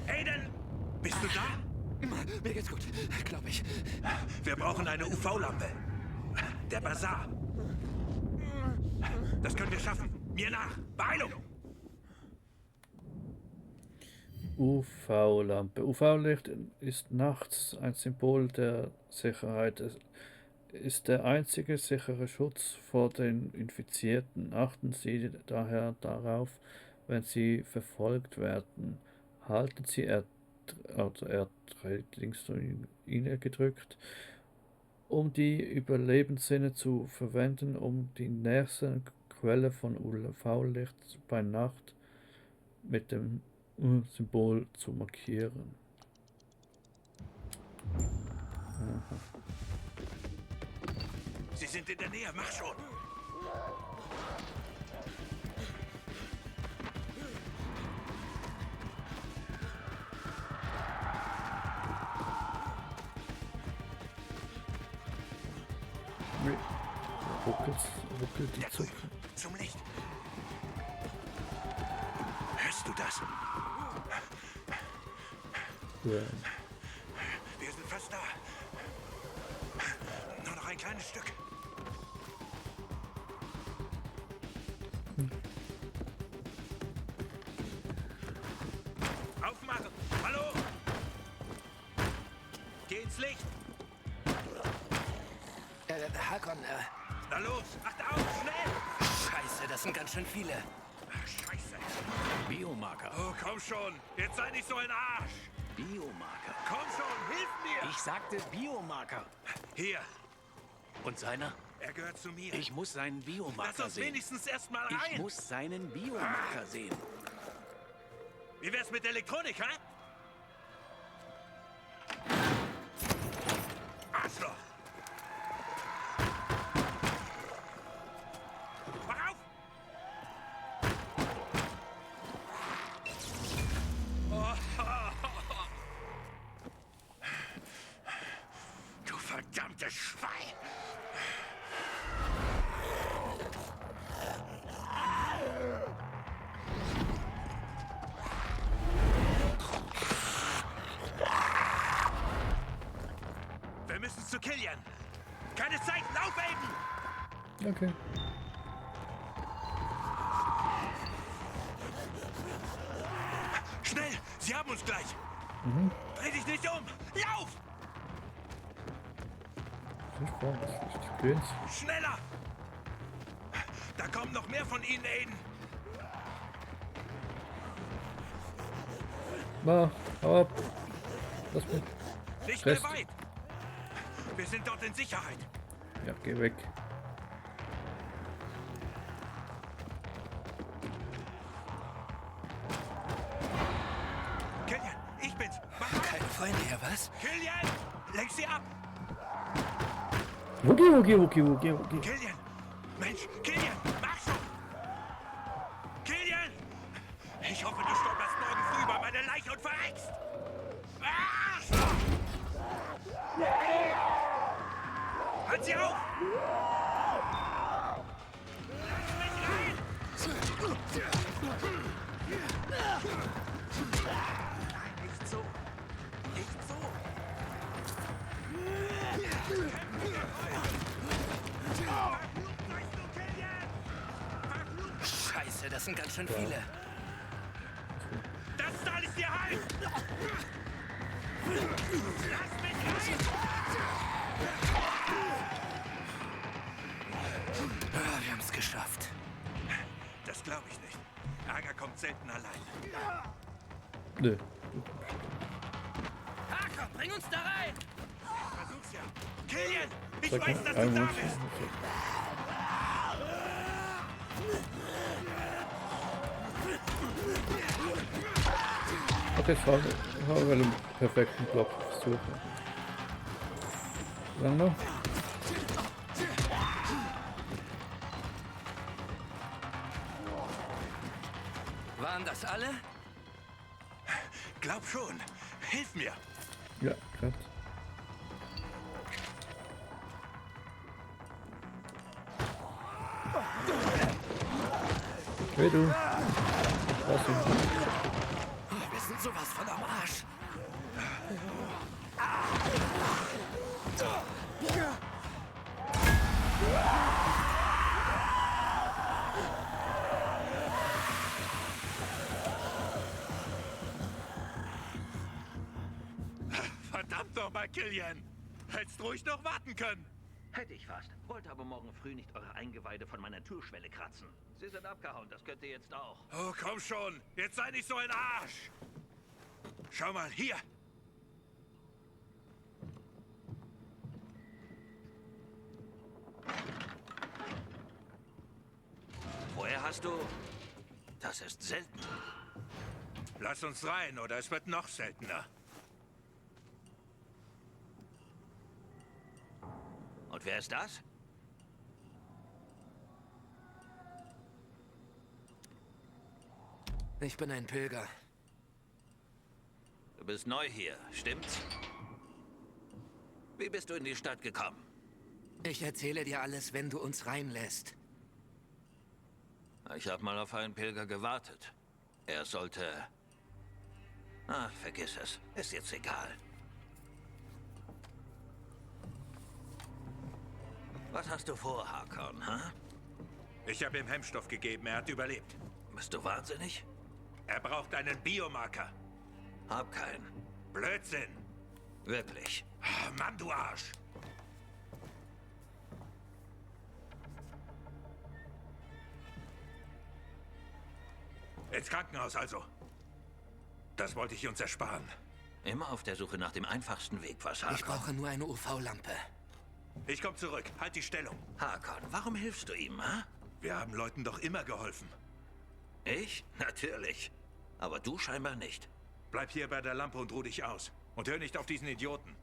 Aiden! Bist du da? Mir geht's gut, glaube ich. Wir brauchen eine UV-Lampe. Der Bazar. Das können wir schaffen. Mir nach. Beeilung! UV-Lampe. UV-Licht ist nachts ein Symbol der Sicherheit. Es ist der einzige sichere Schutz vor den Infizierten. Achten Sie daher darauf, wenn Sie verfolgt werden. Halten Sie Ihnen gedrückt, um die Überlebenssinne zu verwenden, um die nächste Quelle von UV-Licht bei Nacht mit dem Symbol zu markieren. Aha. Sie sind in der Nähe, mach schon! Ruckelt die Zucker. Zum Licht! Hörst du das? Ja. Wir sind fast da. Nur noch ein kleines Stück. Aufmachen! Hallo! Geh ins Licht! Hakon, Na los, achte auf, schnell! Scheiße, das sind ganz schön viele. Ach, Scheiße. Biomarker. Oh, komm schon. Jetzt sei nicht so ein Arsch. Biomarker. Komm schon, hilf mir! Ich sagte Biomarker. Hier, Und seiner? er gehört zu mir. Ich muss seinen Biomarker Lass uns sehen. wenigstens erstmal Ich rein. muss seinen Biomarker sehen. Wie wär's mit Elektronik, hä? Arschloch! Mach auf! Du verdammtes Schwein! Wir müssen zu Killian. Keine Zeit, lauf, Aiden! Okay. Schnell, sie haben uns gleich. Dreh dich nicht um. Lauf! Ich brauche das nicht. Grüns. Schneller! Da kommen noch mehr von ihnen, Aiden. Na, hau ab. Lass mich. Nicht Rest. mehr weit. Wir sind dort in Sicherheit. Ja, geh weg. Killian, ich bin's. Mach auf. Keine Feinde hier, was? Killian, lenk sie ab. Wookie. Killian, Mensch, Killian, mach schon. Killian! Ich hoffe, du stolperst morgen früh über meine Leiche und verreckst. Arschloch! Halt sie auf! Lass mich rein! Nein, nicht so. Nicht so. Scheiße, das sind ganz schön viele. Das ist alles dir Halt! Lass mich rein! Wir haben es geschafft. Das glaube ich nicht. Ärger kommt selten allein. Nö. Hakon, bring uns da rein! Versuch's ja. Killian, ich Sag weiß, mal, dass du einen da Moment. bist. Okay, haben wir den perfekten Block suchen. Lang noch? Waren das alle? Glaub schon. Hilf mir. Ja, grad. Hey du. Was denn? Wir sind sowas von am Arsch. Verdammt nochmal, Killian. Hättest ruhig noch warten können. Hätte ich fast. Wollte aber morgen früh nicht eure Eingeweide von meiner Türschwelle kratzen. Sie sind abgehauen, das könnt ihr jetzt auch. Oh, komm schon. Jetzt sei nicht so ein Arsch. Schau mal, hier. Woher hast du... Das ist selten. Lass uns rein, oder es wird noch seltener. Und wer ist das? Ich bin ein Pilger. Du bist neu hier, stimmt's? Wie bist du in die Stadt gekommen? Ich erzähle dir alles, wenn du uns reinlässt. Ich habe mal auf einen Pilger gewartet. Er sollte... Ach, vergiss es. Ist jetzt egal. Was hast du vor, Hakon, ha? Ich habe ihm Hemmstoff gegeben, er hat überlebt. Bist du wahnsinnig? Er braucht einen Biomarker. Hab keinen. Blödsinn. Wirklich. Ah, Mann, du Arsch. Ins Krankenhaus also. Das wollte ich uns ersparen. Immer auf der Suche nach dem einfachsten Weg, was, Hakon? Ich brauche nur eine UV-Lampe. Ich komm zurück. Halt die Stellung. Hakon, warum hilfst du ihm, ha? Wir haben Leuten doch immer geholfen. Ich? Natürlich. Aber du scheinbar nicht. Bleib hier bei der Lampe und ruh dich aus. Und hör nicht auf diesen Idioten.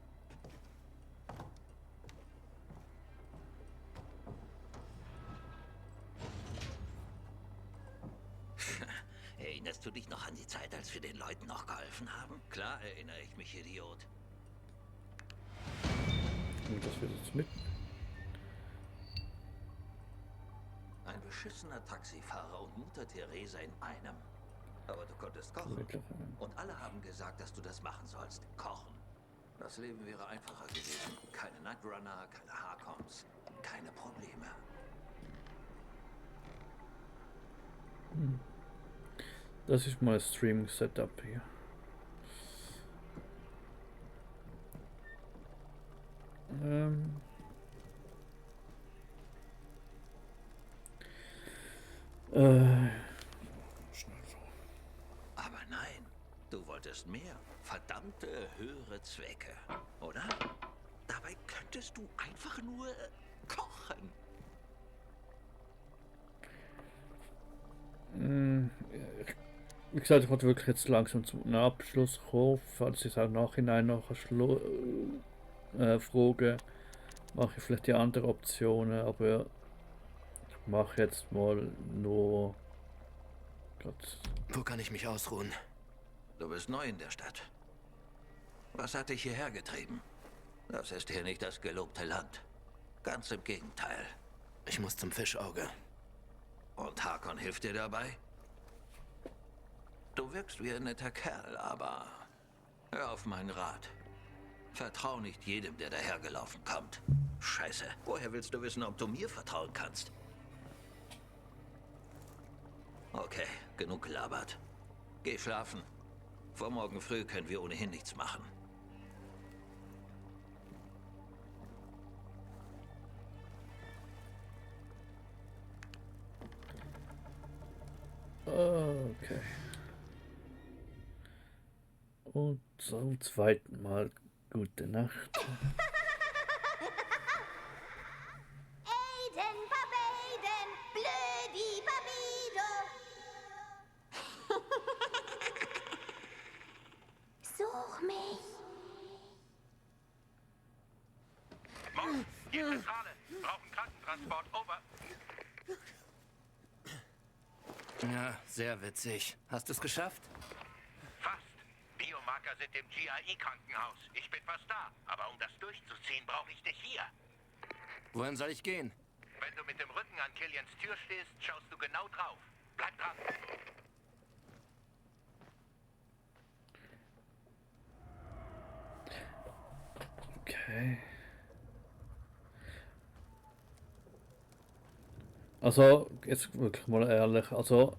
Erinnerst du dich noch an die Zeit, als wir den Leuten noch geholfen haben? Klar erinnere ich mich, Idiot. Und das wird jetzt mit. Ein beschissener Taxifahrer und Mutter Teresa in einem. Aber du konntest kochen. Und alle haben gesagt, dass du das machen sollst. Kochen. Das Leben wäre einfacher gewesen. Keine Nightrunner, keine Harkons, keine Probleme. Das ist mal Streaming-Setup hier. Aber nein, du wolltest mehr. Verdammte höhere Zwecke, oder? Dabei könntest du einfach nur kochen. Wie gesagt, ich wollte wirklich jetzt langsam zum Abschluss kommen, falls ich es auch nachhinein noch frage, mache ich vielleicht die anderen Optionen, aber ich mache jetzt mal nur Wo kann ich mich ausruhen? Du bist neu in der Stadt. Was hat dich hierher getrieben? Das ist hier nicht das gelobte Land. Ganz im Gegenteil. Ich muss zum Fischauge. Und Hakon hilft dir dabei? Du wirkst wie ein netter Kerl, aber hör auf meinen Rat. Vertrau nicht jedem, der dahergelaufen kommt. Scheiße, woher willst du wissen, ob du mir vertrauen kannst? Okay, genug gelabert. Geh schlafen. Vor morgen früh können wir ohnehin nichts machen. Okay. Und zum zweiten Mal gute Nacht. Aiden, Babaden, blödi Babido. Such mich. Morgen, hier Zentrale. Brauchen Krankentransport, over. Ja, sehr witzig. Hast du es geschafft? Fast. Biomarker sind im GIE-Krankenhaus. Ich bin fast da. Aber um das durchzuziehen, brauche ich dich hier. Wohin soll ich gehen? Wenn du mit dem Rücken an Killians Tür stehst, schaust du genau drauf. Bleib dran. Okay. Also, jetzt wirklich mal ehrlich, also...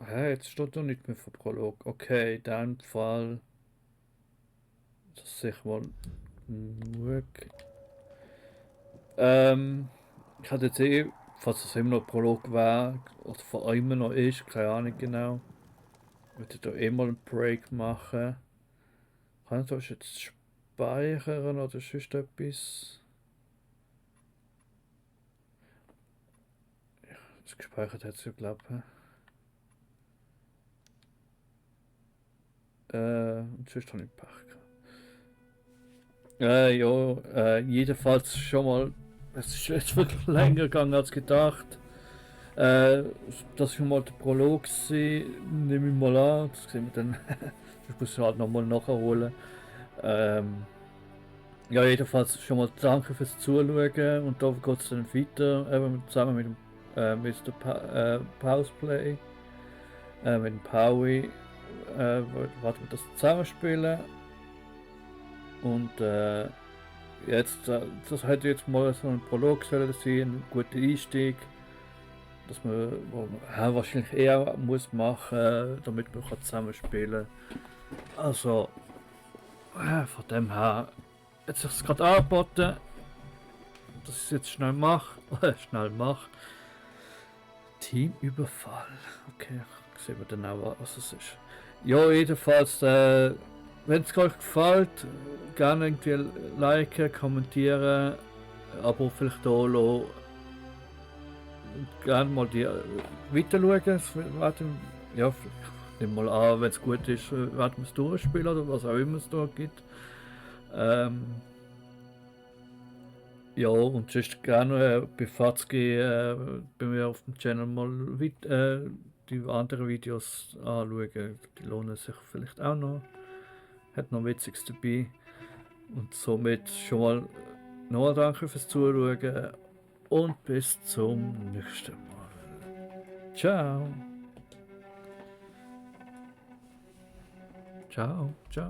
Hä, jetzt steht doch nicht mehr vom Prolog. Okay, in dem Fall... Das sich mal... Ich hatte jetzt eh, falls es immer noch Prolog war, oder vor allem noch ist, keine Ahnung genau. Ich würde da eh mal einen Break machen. Kann ich das jetzt speichern oder sonst etwas? Ja, das gespeichert hat es ja, glaube ich. Und sonst habe ich Pech gehabt. Ja, jedenfalls schon mal, es ist jetzt wirklich länger gegangen als gedacht. Das schon mal der Prolog war, nehme ich mal an, das sehen wir dann, ich muss halt nochmal nachholen. Ja, jedenfalls schon mal danke fürs Zuschauen und da geht es dann weiter, eben zusammen mit dem Mr. Pauseplay, mit dem Paui, werden wir das zusammenspielen und jetzt, das hätte jetzt mal so ein Prolog sollen sein, ein guter Einstieg, dass man wahrscheinlich eher muss machen, damit man zusammenspielen kann. Also, von dem her, jetzt sich es gerade angeboten, dass ich es jetzt schnell mache. Teamüberfall. Okay, sehen wir dann auch, was es ist. Ja, jedenfalls, wenn es euch gefällt, gerne irgendwie liken, kommentieren, aber vielleicht auch lassen. Gerne mal die weiter schauen. Ja, ich nehme mal an, wenn es gut ist, werden wir es durchspielen oder was auch immer es da gibt. Ja, und sonst gerne bei Fatzki bei mir auf dem Channel mal die anderen Videos anschauen. Die lohnen sich vielleicht auch noch. Hat noch Witziges dabei. Und somit schon mal noch danke fürs Zuschauen und bis zum nächsten Mal. Ciao. Ciao. Ciao.